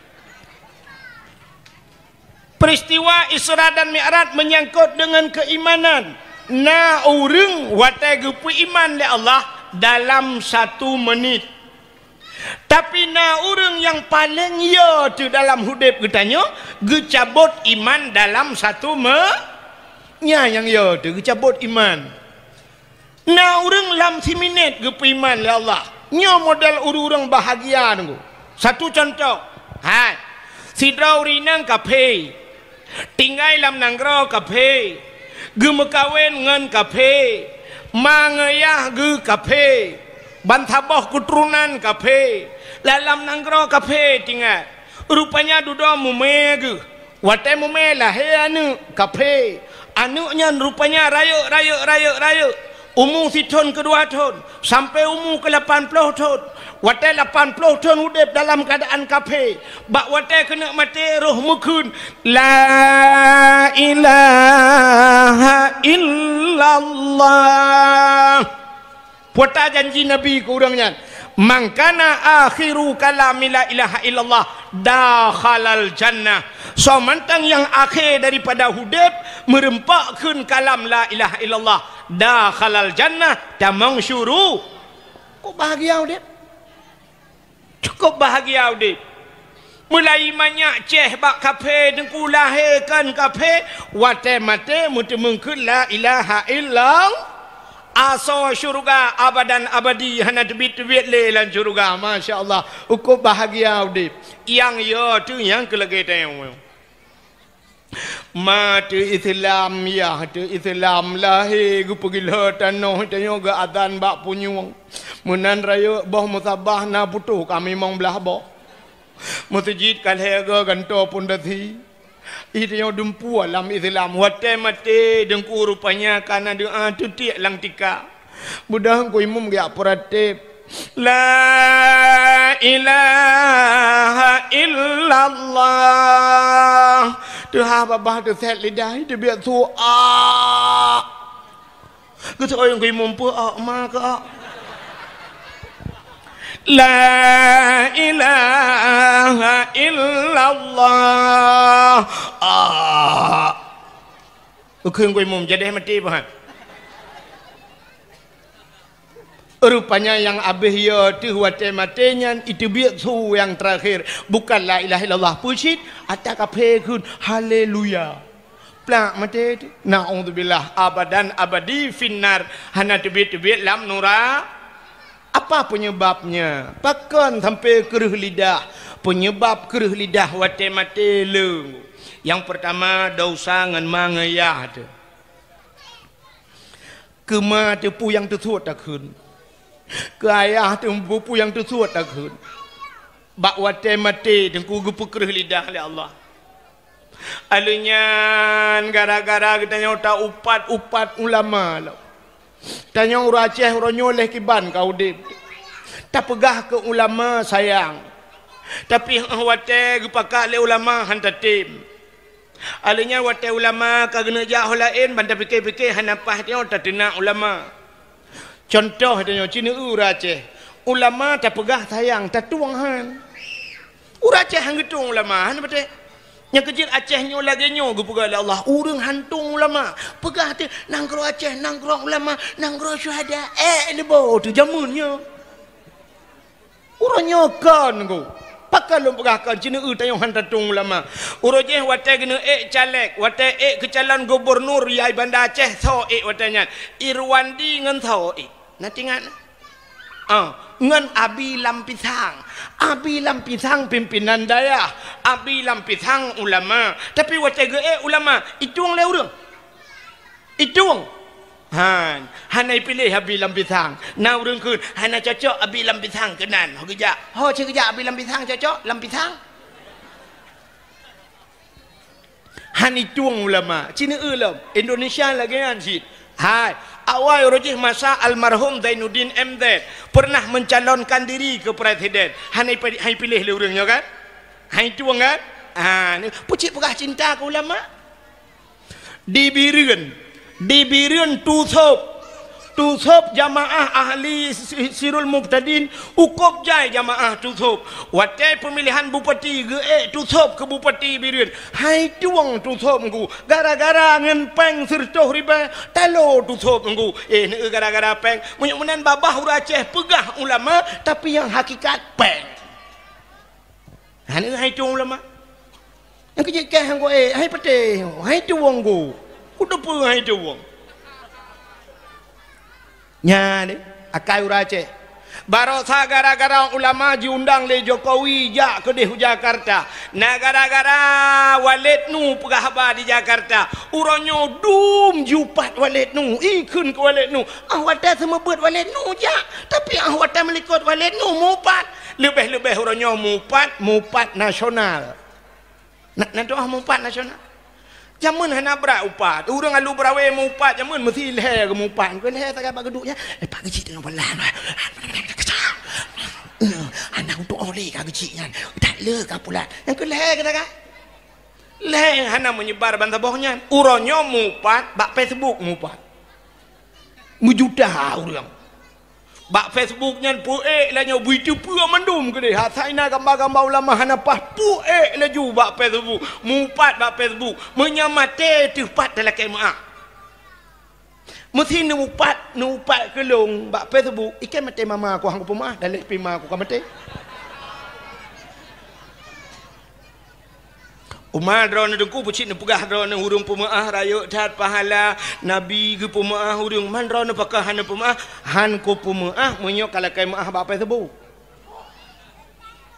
Peristiwa Isra dan Mi'raj menyangkut dengan keimanan. Na ureueng watèe geupeuiman lé Allah dalam satu menit. Tapi na ureueng nyang paleng yo teuh dalam udép geutanyoe geucabot iman dalam satu me-, nyan nyang yo teuh geucabot iman. Na ureueng lam siminét geupeuiman lé Allah. Nyoe model ureueng-ureueng bahagia nunggu. Satu contoh, hai, sidroe ureueng inong kaphé, tinggai lam nanggroe kaphé, geumeukawen ngon kaphé, ma ngon yah geuh kaphé, bansaboh keuturonan kaphé, lam nanggroe kaphé tinggai. Rupanya dudoe mumè geuh. Watèe mumè lahé aneuk kaphé. Aneuk nyan rupanya rayeuk, rayeuk, rayeuk, rayeuk. Umu sithon keu dua thon, sampoe umu keu lapan ploh thon. Watèe lapan ploh thon udép dalam keuadaan kaphé. Bak watèe keuneuk maté roh meukheun, "La ilaha illallah." Peue ta janji Nabi keu ureueng nyan, "Man kana akhiru kalami la ilaha illallah, dakhalal jannah." Soe mantong nyang akhé daripada udép meurumpok kheun kalam la ilaha illallah, dakhalal jannah, tamong syuru-, kok bahagia udép? Cukup bahagia udép. Meulayeue manyak céh bak kaphé, teungku lahé kon kaphé, watèe maté meuteumeung kheun la ilaha illallah. Asoe syeuruga abadan abadi, hana teubiet-teubiet lé lam syeuruga. Masya Allah, cukup bahagia udeb. Nyang yo teuh nyang keu lagée tanyoe. Ma teuh Islam, yah teuh Islam, lahé geupeugila tanoh tanyoe geuazan bak punyueng. Meunan rayeuk boh musabah na putôh ka mimong blaih boh. Meuseujid ka lhée geugantoe pondasi. Ih, tanyoe dumpeue lam Islam. Watée maté Teungku rupanya ka na doa teutiek lam tika. Beudôh Teungku Imum geujak peuratéb, "La ilaha illallah." Teuhah babah teusét lidah, teubiet su, "A." Geuseuôt Teungku Imum peue, "A, ma keu a." "La ilaha illallah." A. Ukheun Teungku Imum, jadeh maté pahan. Rupanya nyang abéh yo teuh watée maté nyan iteubiet su nyang teurakhé, bukan la ilaha illallah peucit, ata kaphé kheun haleluya. Plak maté teuh. Naudzubillah, abadan abadi finnar, hana teubiet-teubiet lam nura. Apa penyebabnya? Pakon sampai kreueh lidah? Penyebab kreueh lidah watée maté le. Nyang pertama, dosa ngon ma ngon yah teuh. Keu ma teuh peue nyang teusuet takheun. Keu ayah teuh peue nyang teusuet takheun. Bak watée maté Teungku geupeukreueh lidah lé Allah. Alheuh nyan gara-gara geutanyoe ta-upat-upat ulama lom. Tanyoe ureuëng Aceh uroe nyoe lheueh kiban ka udeb. Tapeugah keu ulama sayang. Tapi óh watée geupakat lé ulama han tatem. Alheuh nyan watée ulama ka geuneuk jak ho laén, ban tapike-pike hana paih tanyoe tateunak ulama. Cuntoh tanyoe, ci neu-eu ureuëng Aceh, ulama tapeugah sayang, tatueng han. Ureuëng Aceh han geutueng ulama, han patéh. Nyang keujeuet Aceh nyoe lagée nyoe geupeugah lé Allah, ureuëng han tueng ulama. Peugah teuh, nanggroe Aceh, nanggroe ulama, nanggroe syuhada. Eh, leubo teuh jameun nyoe. Uroe nyoe kon Teungku. Pakon lôn peugah kon, ci neu-eu tanyoe han tatueng ulama. Uroe jéh watée geuneuk ék caleg, watée ék keu calon gubernur yai Banda Aceh, soe ék watée nyan? Irwandi ngon soe ék? Na teuingat? Ah, ngon Abi Lam Pisang. Abi Lam Pisang pimpinan dayah, Abi Lam Pisang ulama. Tapi watée geuék ulama, itueng lé ureuëng. Itueng. Han, hana ipiléh Abi Lam Pisang. Na ureuëng kheun, hana cocok Abi Lam Pisang keunan. Ho geujak. Ho cit geujak Abi Lam Pisang cocok, Lam Pisang. Han itueng ulama. Ci neu-eu lom. Indonesia lagée nyan cit. Hai, awai uroe jéh masa almarhum Zainuddin M Z pernah mencalonkan diri keu presiden. Hana ipi-, hana ipiléh lé ureuëng nyoe kan? Hana itueng kan? Ha, ni, peue cit peugah cinta keu ulama? Di Bireuen, di Bireuen Tusôb. Tusôb jamaah ahli si-, Sirul Mubtadin, ukôb jai jamaah Tusôb. Watée peumilihan bupati geuék Tusôb keu bupati Bireuen. Hai tueng Tusôb Teungku, gara-gara ngon péng sireutôh ribée, talo Tusôb Teungku. Eh, neu-eu gara-gara péng. Meunyoe meunan babah ureuëng Aceh peugah ulama, tapi nyang hakikat péng. Hana hai tueng ulama. Nyang keujeuet kah han geuék, hai patéh, hai tueng Teungku. Kuteupeue hai tueng. Nyan, eh, akai ureuëng Aceh. Barosa gara-gara ulama jiundang lé Jokowi jak keudeh u Jakarta. Na gara-gara Waled Nu peugah haba di Jakarta. Uroe nyoe dum jiupat Waled Nu, ikheun keu Waled Nu. Ah watée seumeubeuet Waled Nu jak, tapi ah watée meulikot Waled Nu mupat. Leubeh-leubeh uroe nyoe mupat, mupat nasional. Na, na doh mupat nasional. Jameun hana brat upat. Ureuëng alu beurawe mupat, jameun meusi lhée geumupat. Keu lhée sagai bak geuduek nyan, eh, pak geuchik teungoh balang. Hana untuk oleh ka geuchik nyan. Tak le ka pulat. Nyang keu lhée kata ka. Lhée hana meunyebar ban saboh nyan. Uroe nyoe mupat, bak Facebook mupat. Meujuta ureuëng. Bak Facebook nyan peuék laju bui teupeue mandum keudeh. Asai na gamba-gamba ulama hana paih, peuék laju bak Facebook. Mupat bak Facebook. Meunyoe maté teuh pat talakée meuáh. Meusi neuupat, neuupat keu lôn bak Facebook. Ikei maté mama ku hang kupeumeuáh, daleh pih ma ku ka maté. Uma droeneuh Teungku, peucit neupeugah droeneuh ureuëng peumeuáh rayeuk that pahala, Nabi geupeumeuáh ureuëng, man droeneuh pakon hana peumeuáh, han kupeumeuáh meunyoe ka lakée meuáh bak Facebook.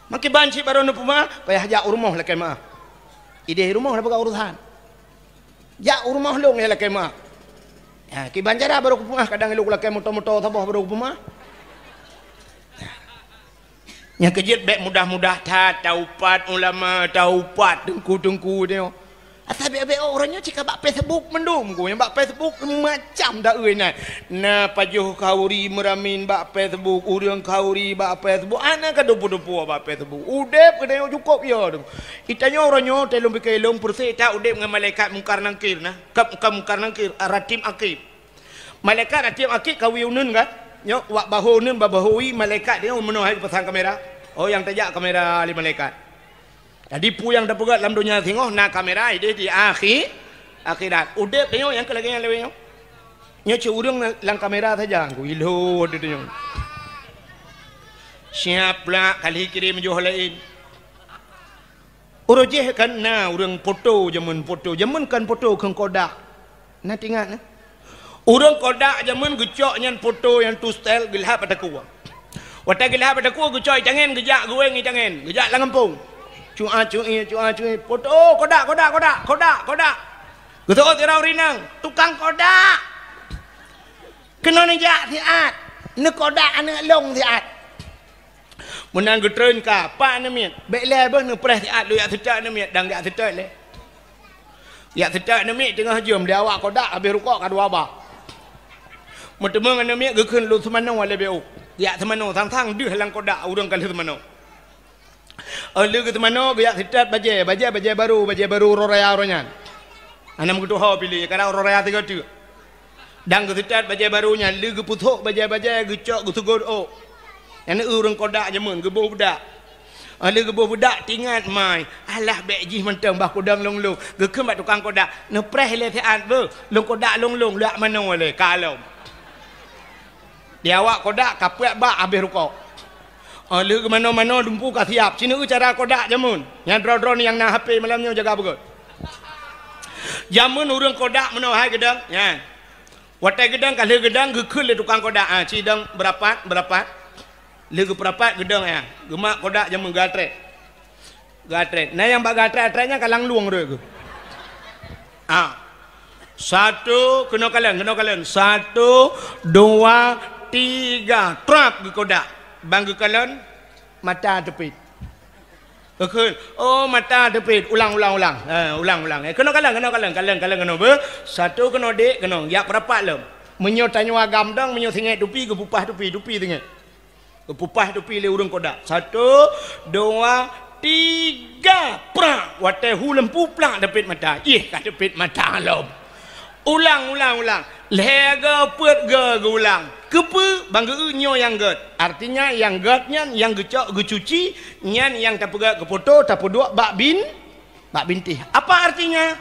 Makiban cit baroe neupeumeuáh, payah jak u rumoh lakée meuáh. Ideh rumoh na peugah urusan. Jak u rumoh lôn ya lakée meuáh. Ha, kiban cara baroe kupeumeuáh, kadang ilôn lakée moto-moto saboh baroe kupeumeuáh. Nyang keujeuet bék mudah-mudah that taupat ulama, taupat teungku-teungku nyoe. Asai bék-bék uroe nyoe cit ka bak Facebook mandum ku, nyang bak Facebook macam dak ui na. Na pajoh khauri meuramin bak Facebook, ureuëng khauri bak Facebook, ana ka dupu-dupu bak Facebook. Udeb keuneuk cukop ya tu. Itanyoe uroe nyoe teuh lôn pike lôn peureuseh that udeb ngon malaikat Mungkar Nangkir na. Kab, kab Mungkar Nangkir, Ratib Akib. Malaikat Ratib Akib kawi uneun kan? Nyoe wak bahu uneun bak bahu i malaikat nyoe meunoe hai pasang kamera. Oh nyang tajak kamera lé malaikat. Jadi peue nyang tapeugét lam donya singoh na kamera ideh di akhi-, akhirat. Udeb nyoe nyang keu lagée nyan lewat nyoe. Nyoe cit ureuëng lam kamera saja ku ilo deuh nyoe. Siap pula kali kirim joh laén. Uroe jéh kan na ureuëng poto jameun poto. Jameun kan poto kheun kodak. Na tingat na? Ureuëng kodak jameun geucok nyan poto nyang tustel geulhab bak takue. Watée geulhab bak takue geucok itangen geujak geuwéng itangen, geujak lam gampông. Cua cui, cua cui, poto kodak, kodak, kodak, kodak, kodak. Geuseuôt sidroe ureuëng inong, tukang kodak. Keunoe neujak siat, neukodak aneuëk lôn siat. Meunan geutreun ka, pat aneuk miet, bék lé beuh neupreh siat lôn jak seutôt aneuk miet dan jak seutôt lé. Jak seutôt aneuk miet teungoh jeuem di awak kodak habéh rukok ka dua ba. Meuteumé aneuk miet geukheun lôn seumanoe lé B O. Jak seumanoe sang-sang deuh lam kodak ureuëng ka lheueh seumanoe. Oh lheueh geuseumanoe geujak seutôt bajée, bajée, bajée barô, bajée barô uroe raya uroe nyan. Hana meutuho piléh, kadang uroe raya sigoe teuk. Dan geuseutôt bajée barô nyan, lheueh geupeusok bajée-bajée geucok geuseugot ôk. Nyan ureuëng kodak jameun geuboh beudak. Oh lheueh geuboh beudak tingat mai, alah bék jih mantong bah kudang lôn-lôn. Geukheun bak tukang kodak, neupreh lé siat beuh, lôn kodak lôn-lôn, lôn jak manoe lé, ka lom. Di awak kodak ka peuet bak habéh rukok. Oh lheueh geumanoe-manoe dumpeue ka siap. Sineuk cara kodak jameun. Nyang droe-droe nyang na H P malam nyoe jaga beugét. Jameun ureuëng kodak meunoe hai geudong. Nyan. Watée geudong ka lheueh geudong geukheun lé tukang kodak. Ah, ci dong beurapat, beurapat. Lheueh geupeurapat geudong ya. Geumat kodak jameun geuatrét. Geuatrét. Na nyang bak geuatrét-atrét nyan ka lam lueng rot geuh. Ah. Satu, keunoe kalon, keunoe kalon. Satu, dua, tiga. Trap geukodak. Ban geukalon, mata teupit. Geukheun, oh mata teupit. Ulang, ulang, ulang. Ha, ulang, ulang. Eh, keunoe kalon, keunoe kalon, kalon, kalon keunoe beuh. Satu keunoe dék, keunoe. Jak peurapat lom. Meunyoe tanyoe agam dong, meunyoe singét tupi, geupupah tupi, tupi singét. Geupupah tupi lé ureuëng kodak. Satu, dua, tiga, prak! Watée hu lampu plak teupit mata. Ih, ka teupit mata lom. Ulang, ulang, ulang. Lhée go peuet go geuulang. Keupeue? Ban geu nyoe nyang gét. Artinya nyang gét nyan nyang geucok geucuci, nyan nyang tapeugét keu poto tapeuduek bak bin, bak bintéh. Apa artinya?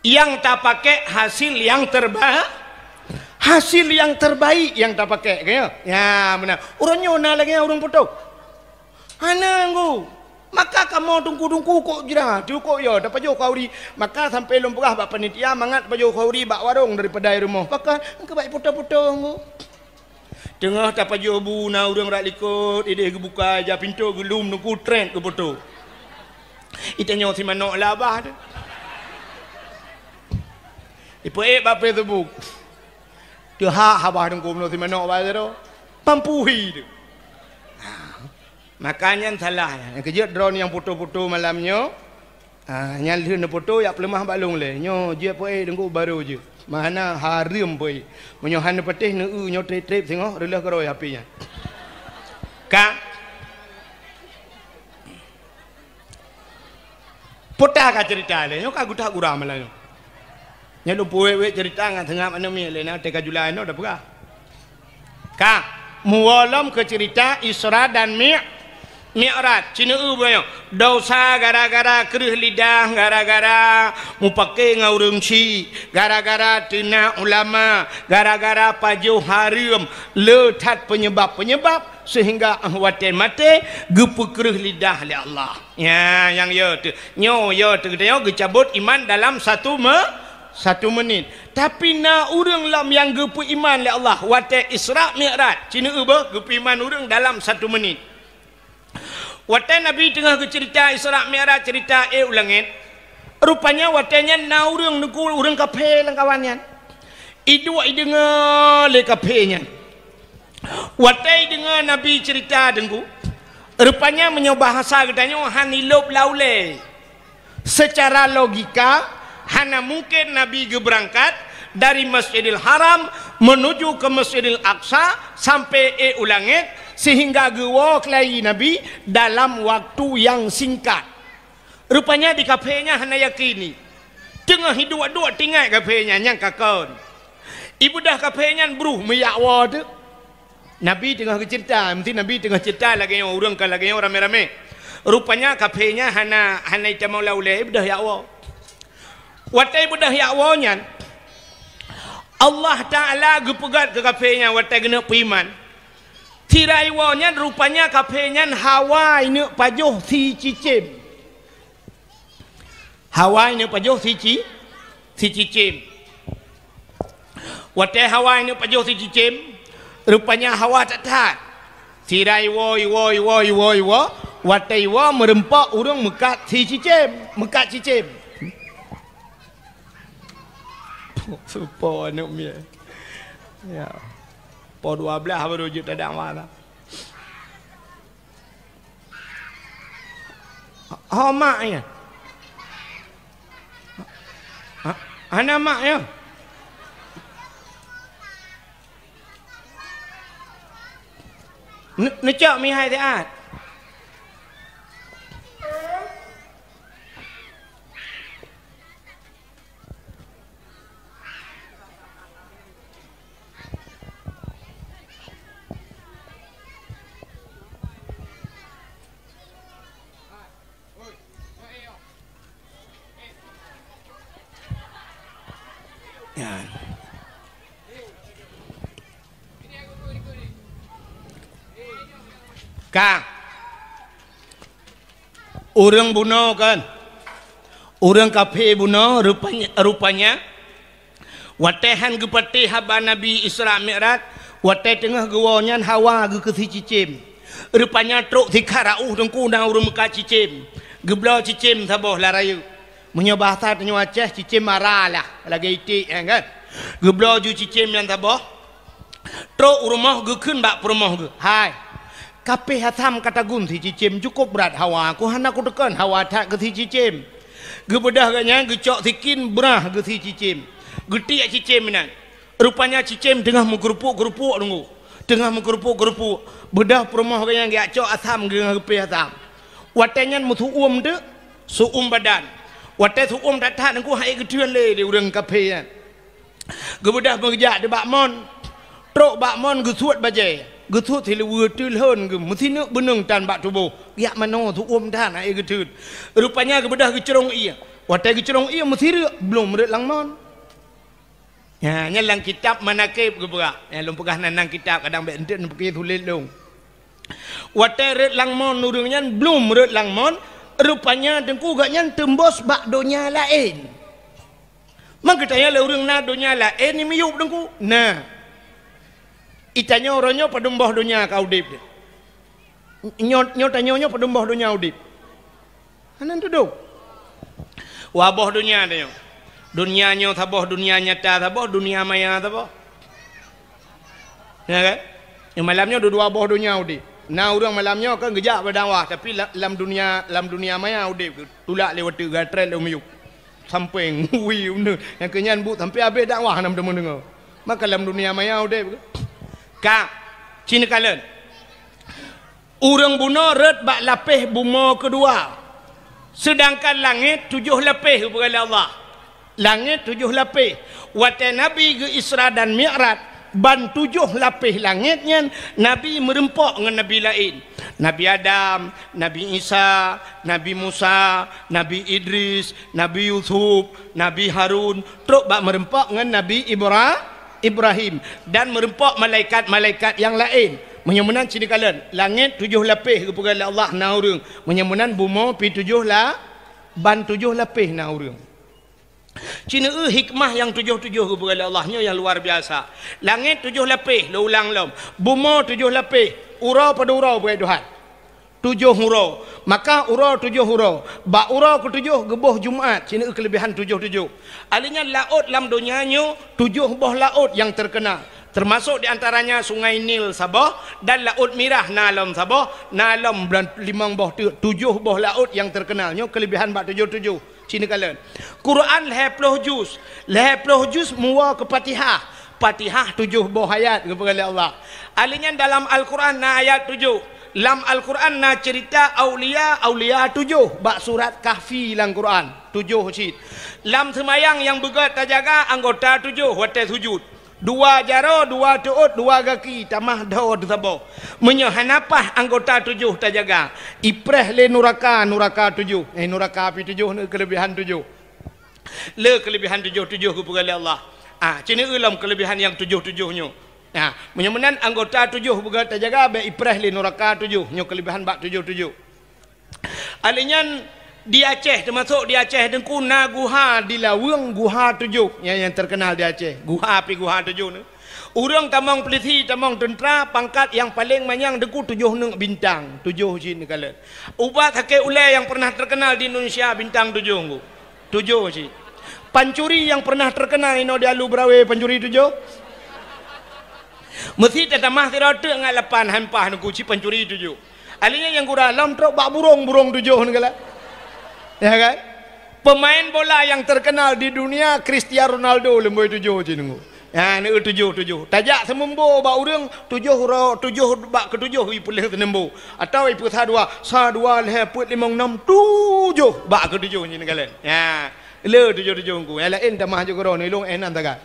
Nyang tapakék hasil nyang terba-, hasil nyang terbaik nyang tapakék, ka nyo? Ya, meunan. Uroe nyoe na lagée nyan ureuëng poto? Hana nggu. Maka kamoe teungku-teungku kok jira, teungku yo, tapajoh khauri. Maka sampai lôn peugah bak panitia, mangat pajoh khauri bak warong daripada rumoh. Pakon, engkau baik poto-poto nggu. Teungoh tapajoh bu na ureuëng rak likot, ideh geubuka ija pintoe geulum teungku trét geupoto. Itanyoe simanok labah tu. Ipeuék bak Facebook. Teuhak habah teungku meunoe simanok bak sidroe. Pampuhi tu. Ha. Maka nyan salah. Nyang keujeuet droeneuh nyang poto-poto malam nyoe. Ah, nyan lheueh neupoto jak peuleumah bak lôn lé. Nyoe jeuet peuék teungku barô jeuet. Mana hareuem peuék. Meunyoe hana patéh neu-eu nyoe trép-trép singoh reuleueh keurôi H P nyan. Ka. Pota ka cerita lé. Nyoe ka geutak gura malam nyoe. Nyan lôn peuwék-wék cerita ngon seungab aneuk miet lé na teuka julai nyoe dah peugah. Ka, muwoe lom keu cerita Isra dan Mi-, Mi'raj. Ci neu-eu bunoe. Dosa gara-gara kreueh lidah, gara-gara mupaké ngon ureuëng chik, gara-gara teunak ulama, gara-gara pajoh hareuem, le that penyebab-penyebab Seuhingga 'oh watée maté, geupeukreueh lidah lé Allah. Nya, nyang yo teuh. Nyoe yo teuh geutanyoe geucabot iman dalam satu me-, satu menit. Tapi na ureuëng lom nyang geupeuiman lé Allah watée Isra Mi'raj. Ci neueu beuh geupeuiman ureuëng dalam satu menit. Watée Nabi teungoh geuceurita Isra Mi'raj, ceurita ék u langét, rupanya watée nyan na ureuëng Teungku, ureuëng kafé lam kawan nyan. Iduek ideungoe lé kafé nyan. Watée ideungoe Nabi ceurita Teungku, rupanya meunyoe bahasa geutanyoe han ilôb lam ulée. Secara logika, hana mungken Nabi geubeurangkat dari Masjidil Haram menuju ke Masjidil Aqsa sampai ék u langét, seuhingga geuwoe keulayi Nabi dalam waktu nyang singkat. Rupanya di kafé nyan hana yakini. Teungoh iduek-duek teuingat kafé nyan, nyang ka kon. Ibeudôh kafé nyan brôh meuyak woe teuk. Nabi teungoh geuceurita, meusti Nabi teungoh ceurita lagée nyoe, ureuëng ka lagée nyoe ramé-ramé. Rupanya kafé nyan hana, hana itamong lam ulée, ibeudôh yak woe. Watée ibeudôh yak woe nyan, Allah Taala geupeugét keu kafé nyan watée geuneuk peuiman. Sira iwoe nyan rupanya kafé nyan hawa ineuk pajoh sicicém. Hawa ineuk pajoh sici-, sicicém. Watée hawa ineuk pajoh sicicém, rupanya hawa that-that. Sira iwoe, iwoe, iwoe, iwoe, iwoe, watée iwoe meureumpok ureuëng meukat sicicém, meukat cicém. Supo aneuk miet. Ya. Po dua belas baru jeuet tadakwa dah. Ho mak nyan? Ha, hana mak nyan? Ne-, neucok mihai siat. Ya. Ka. Ureuëng bunoe kan? Ureuëng kafé bunoe rupanya, rupanya watée han geupatéh haba Nabi Isra Mi'raj, watée teungoh geuwoe nyan hawa geuh keu sicicém. Rupanya trok sikhat rauh Teungku na ureuëng meukat cicém. Geubloe cicém saboh lam rayeuk. Meunyoe bahasa tanyoe Aceh, cicém mara lah, lagée iték nyan kan. Geubloe ju cicém nyan saboh. Trok u rumoh geukheun bak peurumoh geuh, "Hai, kapéh asam ka tagun sicicém, cukôp brat hawa, ku hana kuteukon hawa that keu sicicém." Geubeudôh geuh nyan geucok sikin brah geuh sicicém. Geutiek cicém inan. Rupanya cicém teungoh meukeurupuk-keurupuk Teungku. Teungoh meukeurupuk-keurupuk. Beudôh peurumoh geuh nyan geujak cok asam geuh ngon geupéh asam. Watée nyan meusu'uem teuk, su'uem badan. Watée su'uem that-that Teungku han ék geutheun lé di ureuëng kafé nyan. Geubeudôh meugeujak di bak mon. Trok bak mon geusuet bajée. Geusuet siluweue teulhon geuh meusineuk beuneueng tan bak tuboh. Jak manoe su'uem tan han ék geutheun. Rupanya geubeudôh geucrông ié. Watée geucrông ié meusireuk, blom rhot lam mon. Nyan, nyan lam kitab Manaqib geupeugah. Nyan lôn peugah nan, nan kitab, kadang bék enteuk neupiké sulet lôn. Watée rhot lam mon ureuëng nyan, blom rhot lam mon, rupanya Teungku geuh nyan teumbos bak donya laén. Man geutanyoe lé ureuëng na donya laén nyang miyueb Teungku? Na. Itanyoe uroe nyoe padum boh donya ka udeb. Nyoe, nyoe tanyoe nyoe padum boh donya udeb? Hana tudong. Dua boh donya tanyoe. Donya nyoe saboh, donya nyata saboh, donya maya saboh. Ya kan? Nyang malam nyoe dua-dua boh donya udeb. Na ureuëng malam nyoe kan geujak beudakwah, tapi la-, lam donya, lam donya maya udeb, tulak lé watée gatrét lé miyueb. Sampéng, ui, uneuk. Nyang keu nyan buet sampai habéh dakwah hana meudeungoe. Maka lam donya maya udeb. Ka, ci neukalon. Ureuëng bunoe rhot bak lapéh bumoe keudua, seudangkan langét tujoh lapéh geupeugah lé Allah. Langét tujoh lapéh. Watée Nabi geu-Isra dan Mi'raj, ban tujoh lapéh langét nyan Nabi meurumpok ngon nabi laén. Nabi Adam, Nabi Isa, Nabi Musa, Nabi Idris, Nabi Yusuf, Nabi Harun, trok bak meurumpok ngon Nabi Ibra-, Ibrahim, dan meurumpok malaikat-malaikat nyang laén. Meunyoe meunan, ci neukalon, langét tujoh lapéh geupeugah lé Allah na ureuëng. Meunyoe meunan, bumoe pi tujoh la-, ban tujoh lapéh na ureuëng. Ci neueu hikmah nyang tujoh-tujoh geupeugah lé Allah nyoe nyang luar biasa. Langét tujoh lapéh, lôn ulang lom. Bumoe tujoh lapéh, uroe padum uroe, buet Tuhan. Tujoh uroe. Maka uroe tujoh uroe. Bak uroe keutujoh geuboh Jumat, ci neueu keuleubehan tujoh-tujoh. Alheuh nyan laôt lam donya nyoe tujoh boh laôt nyang teukeunal. Teumasok di antaranya Sungai Nil saboh dan Laôt Mirah na lom saboh, na lom blan-, limong boh teuk, tujoh boh laôt nyang teukeunal. Nyoe keuleubehan bak tujoh-tujoh. Ci neukalon. Quran lhée ploh juz. Lhée ploh juz muwoe keu Fatihah. Fatihah tujoh boh ayat geupeugah lé Allah. Alheuh nyan dalam Al-Quran na ayat tujoh. Lam Al-Quran na ceurita aulia-aulia tujoh bak surat Kahfi lam Quran. Tujoh cit. Lam seumayang nyang beugét tajaga anggota tujoh watée sujut. Dua jaroe, dua teuôt, dua gaki, tamah dhoe teusaboh. Meunyoe hana paih anggota tujoh tajaga, ipreh lé nuraka, nuraka tujoh. Eh, nuraka api tujoh ni keuleubehan tujoh. Le keuleubehan tujoh-tujoh geupeugah lé Allah. Ah, ci neueu lom keuleubehan nyang tujoh-tujoh nyoe. Ah, meunyoe meunan anggota tujoh beugét tajaga, bék ipreh lé nuraka tujoh. Nyoe keuleubehan bak tujoh-tujoh. Alheuh nyan di Aceh, teumasok di Aceh Teungku, na guha di Laweueng, guha tujoh nyang, nyang teukeunal di Aceh. Guha pi guha tujoh ni. Ureuëng tamong peulisi, tamong teuntra, pangkat nyang paleng manyang Teungku tujoh neuk bintang, tujoh cit neukalon. Ubat sakét ulée nyang pernah teukeunal di Indonesia bintang tujoh Teungku. Tujoh cit. Pancuri nyang pernah teukeunal inoe di Alu Berawe pancuri tujoh. Meusi tatamah sidroe teuk ngat lapan hai mpah Teungku, ci pancuri tujoh. Alheuh nyan nyang gura lom trok bak burong, burong tujoh neukalon. Ya kan? Pemain bola nyang teukeunal di dunia, Cristiano Ronaldo, leumboi tujoh ci Teungku. Ya, neueu tujoh-tujoh. Tajak seumumbo bak ureuëng, tujoh ro-, tujoh bak keutujoh ipeuleueh seumumbo. Atawa ipeusa dua, sa dua lhée peuet limong nam tujoh bak keutujoh ci neukalon. Ya, le tujoh-tujoh Teungku. Nyang laén tamah jeuet keudroe, ilong eh nan tagai.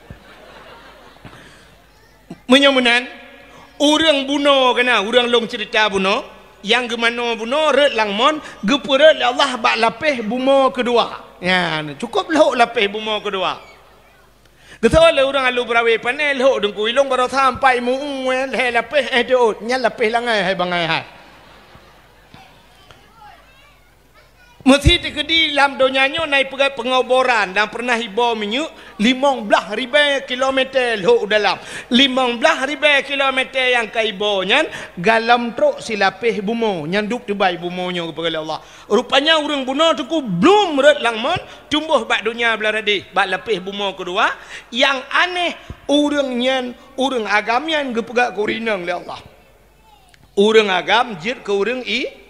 Meunyoe meunan, ureuëng bunoe keuna, ureuëng lôn ceurita bunoe, nyang geumanoe bunoe rhot lam mon, geupeurhot lé Allah bak lapéh bumoe keudua. Nyan, cukôp lhok lapéh bumoe keudua. Geutanyoe lé ureuëng Alu Berawe pané lhok Teungku, ilong baroesa sampai meu-ue lhée lapéh eh teuôt, nyan lapéh langai hai bangai hai. Meusi teukeudi lam donya nyoe na ipeugét peunguboran dan pernah iboh minyeuk limong blaih ribée kilometer lhok u dalam. Limong blaih ribée kilometer nyang ka iboh nyan galom trok silapéh bumoe, nyan dub teubai bumoe nyoe geupeugah lé Allah. Rupanya ureuëng bunoe Teungku blum rhot lam mon, tumbôh bak donya blaradeh, bak lapéh bumoe keudua. Nyang aneh, ureuëng nyan, ureuëng agam nyan geupeugah keu ureuëng inong lé Allah. Ureuëng agam jeuet keu ureuëng i-,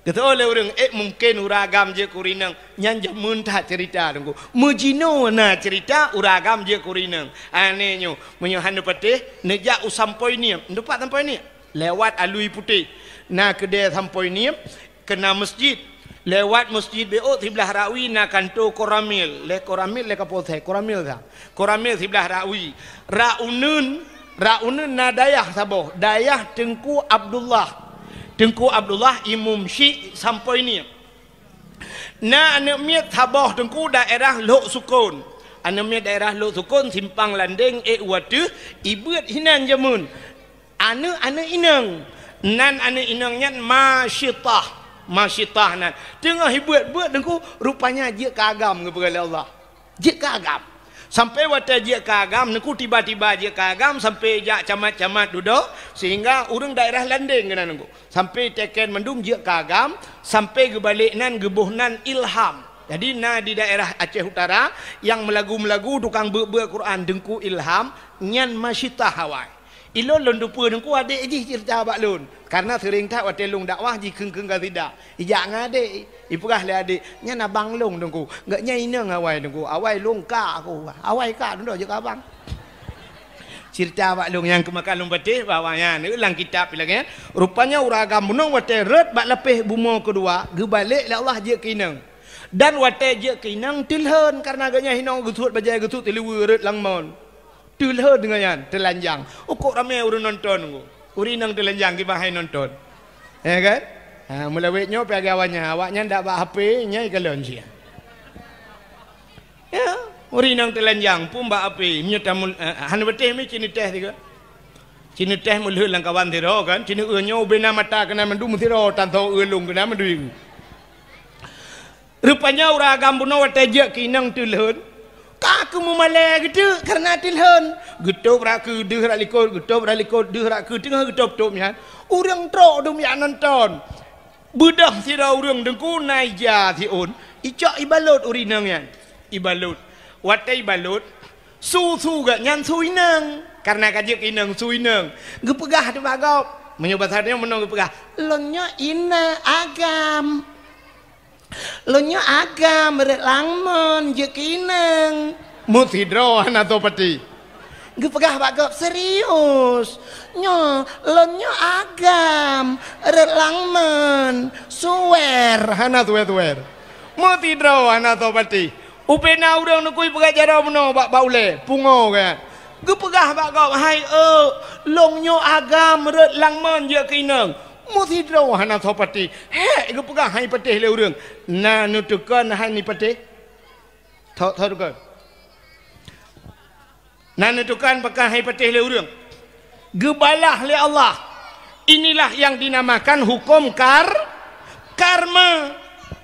geutanyoe lé ureuëng, eh, mungken ureuëng agam jeuet keu ureuëng inong. Nyan jameun that ceurita Teungku. Meujinoe na ceurita ureuëng agam jeuet keu ureuëng inong. Aneh nyoe, meunyoe hana patéh, neujak u Sampoi Niep. Neupat Sampoi Niep? Lewat Alui Putéh. Na keudée Sampoi Niep, keuna meuseujid. Lewat meuseujid bék siblaih rakui na kanto Koramil. Lé Koramil, lé Kapolsek, Koramil sa. Koramil siblaih rakui. Rak uneuen, rak uneuen na dayah saboh. Dayah Teungku Abdullah. Teungku Abdullah, imum syiek Sampoi Niep. Na aneuëk miet saboh Teungku daerah Lhok Sukon. Aneuëk miet daerah Lhok Sukon, simpang Landeng, ék u ateueh, ibeuet hinan jameun. Aneuëk-aneuëk inong. Nan aneuëk inong nyan Masyitah. Masyitah nan. Teungoh ibeuet-beuet Teungku, rupanya jeuet keu agam geupeugah lé Allah. Jeuet keu agam. Sampai watée jeuet keu agam, Teungku tiba-tiba jeuet keu agam, sampai jak camat-camat dudoe, sehingga ureuëng daerah Landeng keunan Teungku. Sampai teken mandum jeuet keu agam, sampai geubalek nan geuboh nan Ilham. Jadi na di daerah Aceh Utara, nyang meulagu-meulagu tukang beuet-beuet Quran Teungku Ilham, nyan Masyitah awai. Ilôn lôn teupeue Teungku adék jih ceurita bak lôn, kareuna seuring that watée lôn dakwah jikheun-kheun qasidah. Ijak ngon adék, ipeugah lé adék, "Nyan abang lôn Teungku, gobnyan inong awai Teungku, awai lôn kak aku, awai kak dudoe jeuet keu abang." Ceurita bak lôn nyang keumakan lôn patéh bahwa nyan lam kitab lagée nyan. Rupanya ureuëng agam bunoe watée rhot bak lapéh bumoe keudua, geubalek lé Allah jeuet keu inong. Dan watée jeuet keu inong teulhon, kareuna gobnyan hinoe geusuet bajée geusuet teuliwe rhot lam mon. Teulhon deungon nyan, teulanjang. Ukok ramé ureuëng nonton Teungku. Ureuëng inong teulanjang kiban hai nonton. Ya kan? Ha, meulawét nyoe pi lagée awaknyan. Awaknyan dak bak H P, nyan ikalon cit. Ya, ureuëng inong teulanjang pun bak H P. Meunyoe tamu, eh, hana beuteh mi cit neutéh tiga. Ci neuteh meulheueh lam kawan sidroe kan, ci neueu nyoe ubena mata keunan mandum sidroe, tan tho eu lôn keunan mandum. Rupanya ureuëng agam bunoe watée jeuet keu inong teulhon, ka keu meumalée geuteuk kareuna teulhon. Geutôb rak keu deuh rak likot, geutôb rak likot deuh rak keu teungoh geutôb-tôb nyan, ureuëng trok dum jak nonton. Beudôh sidroe ureuëng deungku na ija siôn, icok ibalot ureuëng inong nyan. Ibalot. Watée ibalot, su-su geuh nyan su inong. Kareuna ka jeuet keu inong su inong. Geupeugah teuma gob. Meunyoe basa nyoe meunoe geupeugah, "Lôn nyoe inong agam." Lôn nyoe agam rot lam mon jeuet keu inong. Meusidroe hana soe patéh. Geupeugah bak gob serius. Nyoe, lôn nyoe agam rot lam mon suwer hana suwer-suwer. Meusidroe hana soe patéh. Ubena ureuëng neukui peugah jaroe meunoe bak, bak ulée, pungoe kan. Geupeugah bak gob, "Hai eu, lôn nyoe agam rot lam mon jeuet keu inong." Meusidroe hana soe patéh. Hék geupeugah han ipatéh lé ureuëng. Na neutukon han ipatéh? Tho, tho tukon. Na neutukon pakon han ipatéh lé ureuëng. Geubalah lé Allah. Inilah yang dinamakan hukum kar-, karma.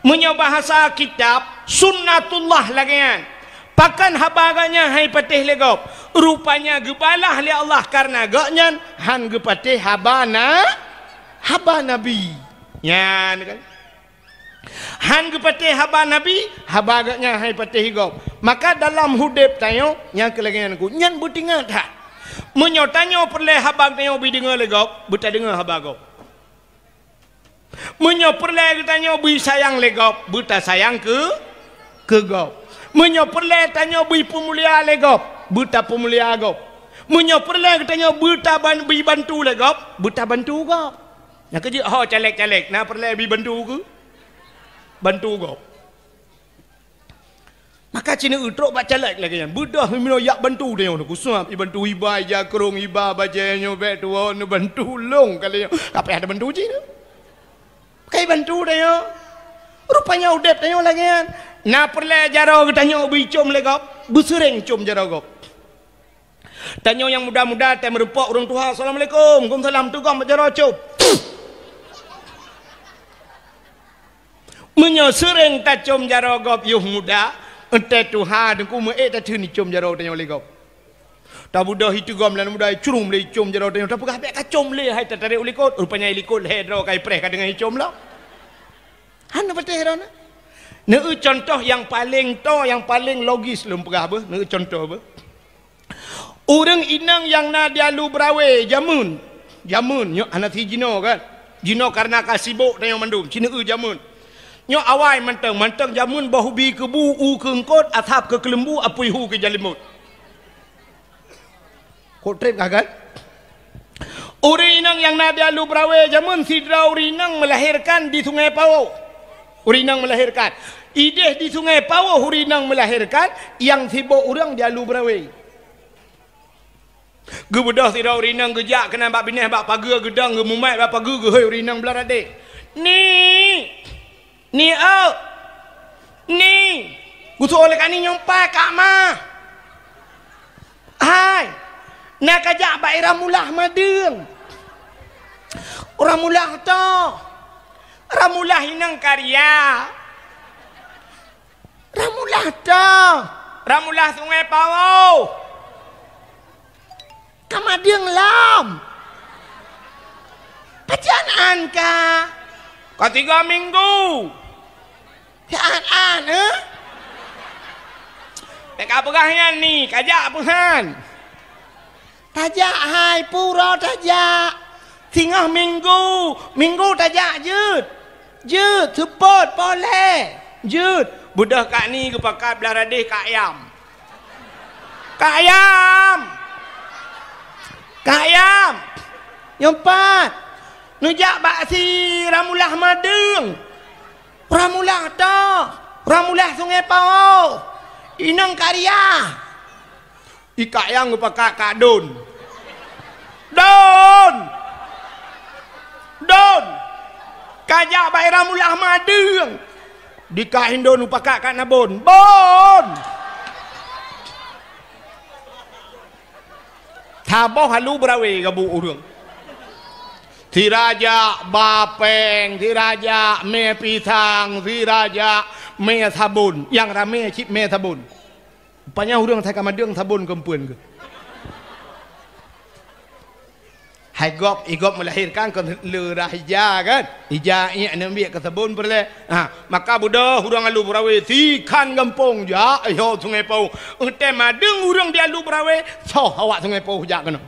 Meunyoe bahasa kitab, sunnatullah lagée nyan. Pakon haba gobnyan han ipatéh lé gob? Rupanya geubalah lé Allah kareuna gobnyan han geupatéh haba na-, haba Nabi. Nyan kan. Han geupatéh haba Nabi, haba gobnyan han ipatéh gob. Maka dalam udeb tanyoe nyang keu lagée nyan, nyan beutingat that. Meunyoe tanyoe peureulée haba tanyoe beudeungoe lé gob, beutadeungoe haba gob. Meunyoe peureulée geutanyoe bri sayang lé gob, beutasayang keu, keu gob. Meunyoe peureulée tanyoe bri peumulia lé gob, beutapeumulia gob. Meunyoe peureulée geutanyoe beuta ban-, bri bantu lé gob, beutabantu gob. Nyang keujeuet ho caleg-caleg, na peureulée bri bantu keu? Bantu gob. Maka ci neueu trok bak caleg lagée nyan. Beudôh meunoe jak bantu tanyoe, kusab ibantu iba, ija krong iba, bajée nyoe bék tuwoe neubantu lôn kali nyoe. Ka payah tabantu cit nyoe. Ka ibantu tanyoe. Rupanya udeb tanyoe lagée nyan. Na peureulée jaroe geutanyoe beuicom lé gob, beuseureng com jaroe gob. Tanyoe nyang muda-muda, watée meurumpok ureuëng tuha, "Assalamualaikum." "Waalaikumsalam." Teugom bak jaroe com. Meunyoe seureng tacom jaroe gob yoh muda, watée tuha deungku meuék tateun icom jaroe tanyoe lé gob. Tabeudôh iteugom lam muda, icrung lé icom jaroe tanyoe, tapeugah bék kacom lé, hai tatarek u likot. Rupanya i likot lhée droe ka ipreh ka deungon icom lom. Hana patéh droe na. Neueu contoh nyang paleng toe, nyang paleng logis lôn peugah beuh, neueu contoh beuh. Ureuëng inong nyang na di Alu Brawée jameun, jameun nyoe hana si jinoe kan. Jinoe kareuna ka sibok tanyoe mandum, ci neueu jameun. Nyoe awai mantong, mantong jameun boh ubi keubu, u keu eungkot, asab keu keuleumbu, apui hu keu jalimot. Kok treb ka kan? Ureuëng inong nyang na di Alu Brawée jameun sidroe ureuëng inong meulahérkan di Sungai Pawoh. Ureuëng inong meulahérkan. Idéh di Sungai Pawoh ureuëng inong meulahérkan, nyang sibok ureuëng di Alu Brawée. Geubeudôh sidroe ureuëng inong geujak keunan bak binéh bak pageue geudong, geumumat bak pageue, geuhôi ureuëng inong blaih radeh. "Ni! Ni eu! Ni!" Geusoe lé Kak Ni, "Nyoe pat Kak Ma?" "Hai, na kajak bak i Ramulah Madeueng." "Ramulah toe?" "Ramulah inong karya." "Ramulah toe?" "Ramulah Sungai Pawoh." "Ka Madeueng lom?" "Pajan an ka?" "Ka tiga minggu." "Ka an-an, eh?" "Bék kapeugah nyan Ni, kajak peuhan." "Tajak hai, pura tajak. Singoh minggu, minggu tajak jeuet. Jeuet, seupôt, polée. Jeuet." Beudôh Kak Ni geupakat blaih radeh Kak Yam. "Kak Yam! Kak Yam! Nyoe pat? Neujak bak si Ramulah Madeueng." "Ramulah toe?" "Ramulah Sungai Pawoh. Inong karya." I Kak Yam geupakat Kak Don. "Don! Don! Kajak bak i Ramulah Madeueng." Di Kak Indon geupakat Kak Nabon. "Bon!" Aboh alu beurawe gabuk ureuëng. Sirajak ba péng, sirajak mé pisang, sirajak mé sabon. Nyang ramé cit mé sabon. Rupanya ureuëng asai ka madeueng sabon keumpuen geuh. Hai gob, i gob melahirkan kon le rah ija kan? Ija iek neubiek keu sabon peureulée. Ha, maka beudôh ureuëng alu beurawe sikhan gampông jak yoh Sungai Pauh. Eunteuk madeueng ureuëng di alu beurawe, soh awak Sungai Pauh jak keunoe.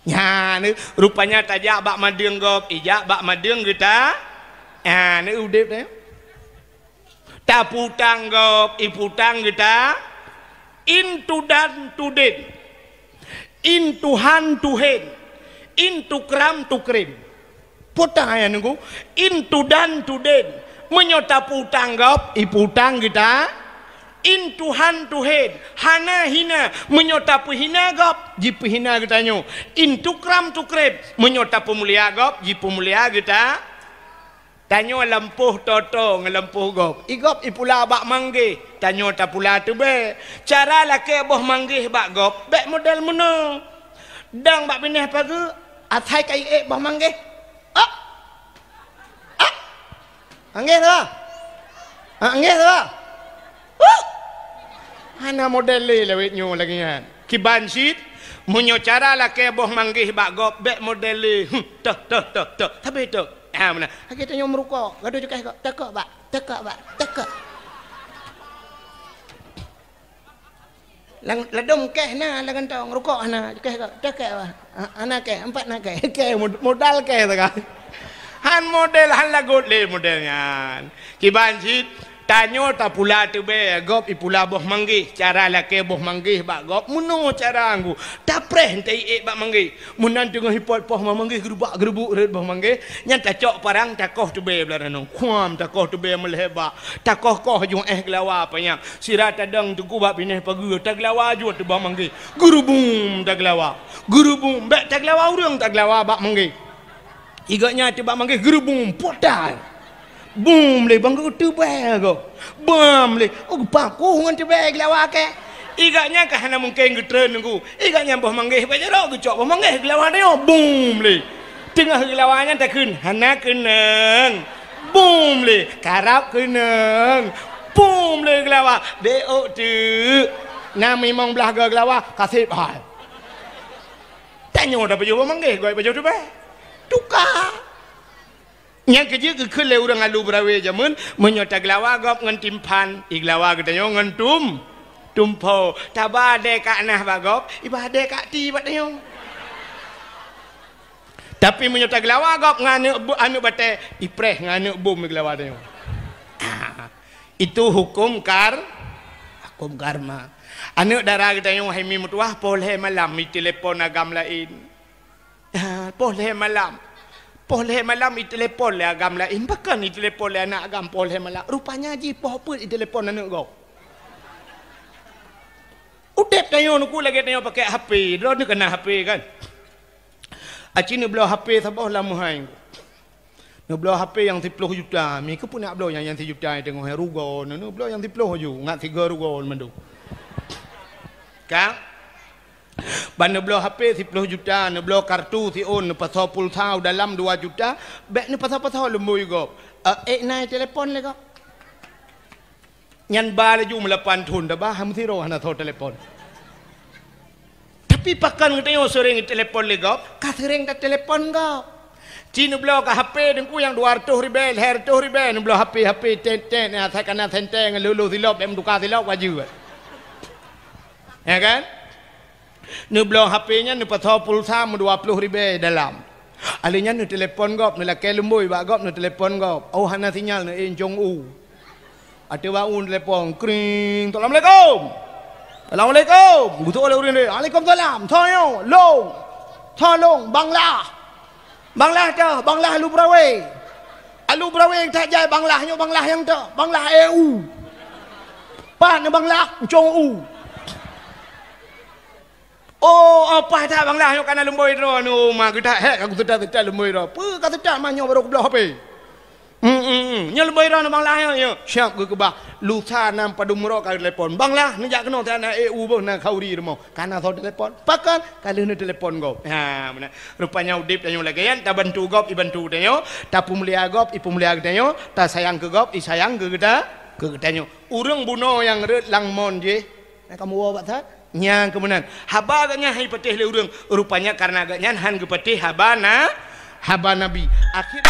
Nyan, rupanya tajak bak madeueng gob, ijak bak madeueng geuta. Ha, ni udeb teuh. Taputang gob, iputang geuta, in tudan tudin, in tuhan tuhen, in tukram tukrim. Putang ayah nunggu, in tudan tudin, meunyoe taputang gob, iputang geuta, in tuhan tuhen, hana hina, meunyoe tapeuhina gob, jipeuhina geutanyoe, in tukram tukrim, meunyoe tapeumulia gob, jipeumulia geuta. Tanyoe lampôh toto ngon lampôh gob. I gob ipula bak manggéh, tanyoe tapula teubée. Cara lakée boh manggéh bak gob, bék model meunoe. Dang bak binéh pageue, asai ka iék boh manggéh. Ak! Ak! Manggéh tu, ah! Ak, manggéh tu, ah! Huh! Hana model lé lawét nyoe lagée nyan. Kiban cit, meunyoe cara lakée boh manggéh bak gob, bék model lé. Huh, teuh, teuh, teuh, teuh. Sabe teuh. Ah, meunan. Lagée tanyoe meurukok, gadoh cukéh kok. Teuh kok bak, teuh kok bak, teuh kok. Lam, ladôm kéh na, lam gantong, rukok na, cukéh kok, teuh kéh bak. Ha, hana kéh, empat na kéh. Kéh, mod-, modal kéh tu kan. Han model, han lagot lé model nyan. Kiban cit, tanyoe tapula teubée, gob ipula boh manggéh. Cara lakée boh manggéh bak gob, meunoe cara ngu. Tapreh nte iék bak manggéh. Meunan teungoh ipot poh ma manggéh geurubak-geurubuk rot boh manggéh, nyan tacok parang takoh teubée blah ranong. Kuam takoh teubée meulhée bak. Takoh-koh jung éh geulawa panyang. Sira tadong teungku bak binéh pageue, tageulawa jeuet teubak manggéh. Geurubum tageulawa. Geurubum, bék tageulawa ureuëng tageulawa bak manggéh. I gobnyan teubak manggéh geurubum, putar. Bum lé bang geuteubée gob. Bam lé, oh, geupakoh ngon teubée geulawa kée. I gobnyan ka hana mungken geutreun nunggu. I gobnyan boh manggéh bak jaroe geucok boh manggéh geulawa tanyoe. Bum lé. Teungoh geulawa nyan takheun, hana keunong. Bum lé, karab keunong. Bum lé geulawa, deuh ôk teuk. Na mimong blah goe geulawa, kaseb hai. Tanyoe tapajoh boh manggéh, goe pajoh teubée. Tuka. Nyang keujeuet geukheun lé ureuëng alu beurawe jameun, meunyoe tageulawa gob ngon timphan, igeulawa geutanyoe ngon tum, tumpho. Taba dée kak nah bak gob, iba dée kak ti bak tanyoe. Tapi meunyoe tageulawa gob ngon aneuëk bu-, aneuëk batée, ipreh ngon aneuëk bom igeulawa tanyoe. Ah, itu hukum kar-, hukum karma. Aneuëk dara geutanyoe hai mi meutuwah, poh lhée malam itelepon agam laén. Ah, poh lhée malam. Poh lhée malam itelepon lé agam laén. Pakon itelepon lé aneuk agam poh lhée malam? Rupanya jih poh peuet itelepon aneuk gob. Udeb tanyoe nuku lagée tanyoe pakai H P. Droeneuh ka na H P kan? Aci neubloe H P saboh lam meuhai. Neubloe H P nyang siploh juta. Mi keupeue nak bloe nyang, nyang sijuta teungoh hai rugoe. Neubloe nyang siploh ju. Ngat sigoe rugoe mandum. Ka? Ban neubloe H P siploh juta, neubloe kartu siôn, neupasoe pulsa u dalam dua juta, bék neupasoe-pasoe lumboi gob. Eh, ék na itelepon lé gob. Nyan ba laju meulapan thon, taba ham sidroe hana soe telepon. Tapi pakon geutanyoe seuréng itelepon lé gob, ka seuréng tatelepon gob. Ci neubloe ka H P teungku nyang dua reutôh ribée, lhée reutôh ribée, neubloe H P, H P, tet, tet, nyang asai ka na sentée ngon lhuluh silop, bék meutuka silop, ka jeuet. Ya kan? Neubloe H P nyan, neupasoe pulsa meudua ploh ribée dalam. Alheuh nyan neutelepon gob, neulakée lumboi bak gob, neutelepon gob. Oh, hana sinyal, neuék ncong u. Ateueh bak u neutelepon, kring, "Assalamualaikum." "Assalamualaikum." Geutuok lé ureuëng deh, "Waalaikumsalam." "Soe nyoe?" "Lôn." "Soe lôn?" "Bang Lah." "Bang Lah teuh, Bang Lah alu beurawe." "Alu beurawe nyang that jai Bang Lah nyoe, Bang Lah nyang teuh, Bang Lah E U." "Pat nyoe Bang Lah?" "Ncong u." "Oh, oh, paih that Bang Lah nyoe ka na lumboi droe nyoe, ma geudak hék ka kuseutôt-seutôt lumboi droe." "Peue ka seutôt mah nyoe barô kubloe H P?" Hmm, hmm, hmm. Nyoe leubeh droe Bang Lah, ya, ya. Siap geukeubah. Lusa na padum uroe ka telepon. Bang Lah, neujak keunoe, na E U boh, na khauri rumoh. Ka na soe telepon. Pakon, ka lheueh neutelepon gob. Ha, meunan. Rupanya udép tanyoe lagèe nyan, tabantu gob, ibantu tanyoe, tapeumulia gob, ipeumulia geutanyoe, tasayang keu gob, isayang keu geuta-, keu geutanyoe. Ureueng bunoe nyang rhot lam mon jih, na kamoe woe bak that? Nyan keuh meunan. Haba geuh nyan han jipatéh lé ureueng. Rupanya kareuna geuh nyan han geupatéh haba na-, haba Nabi. Akhé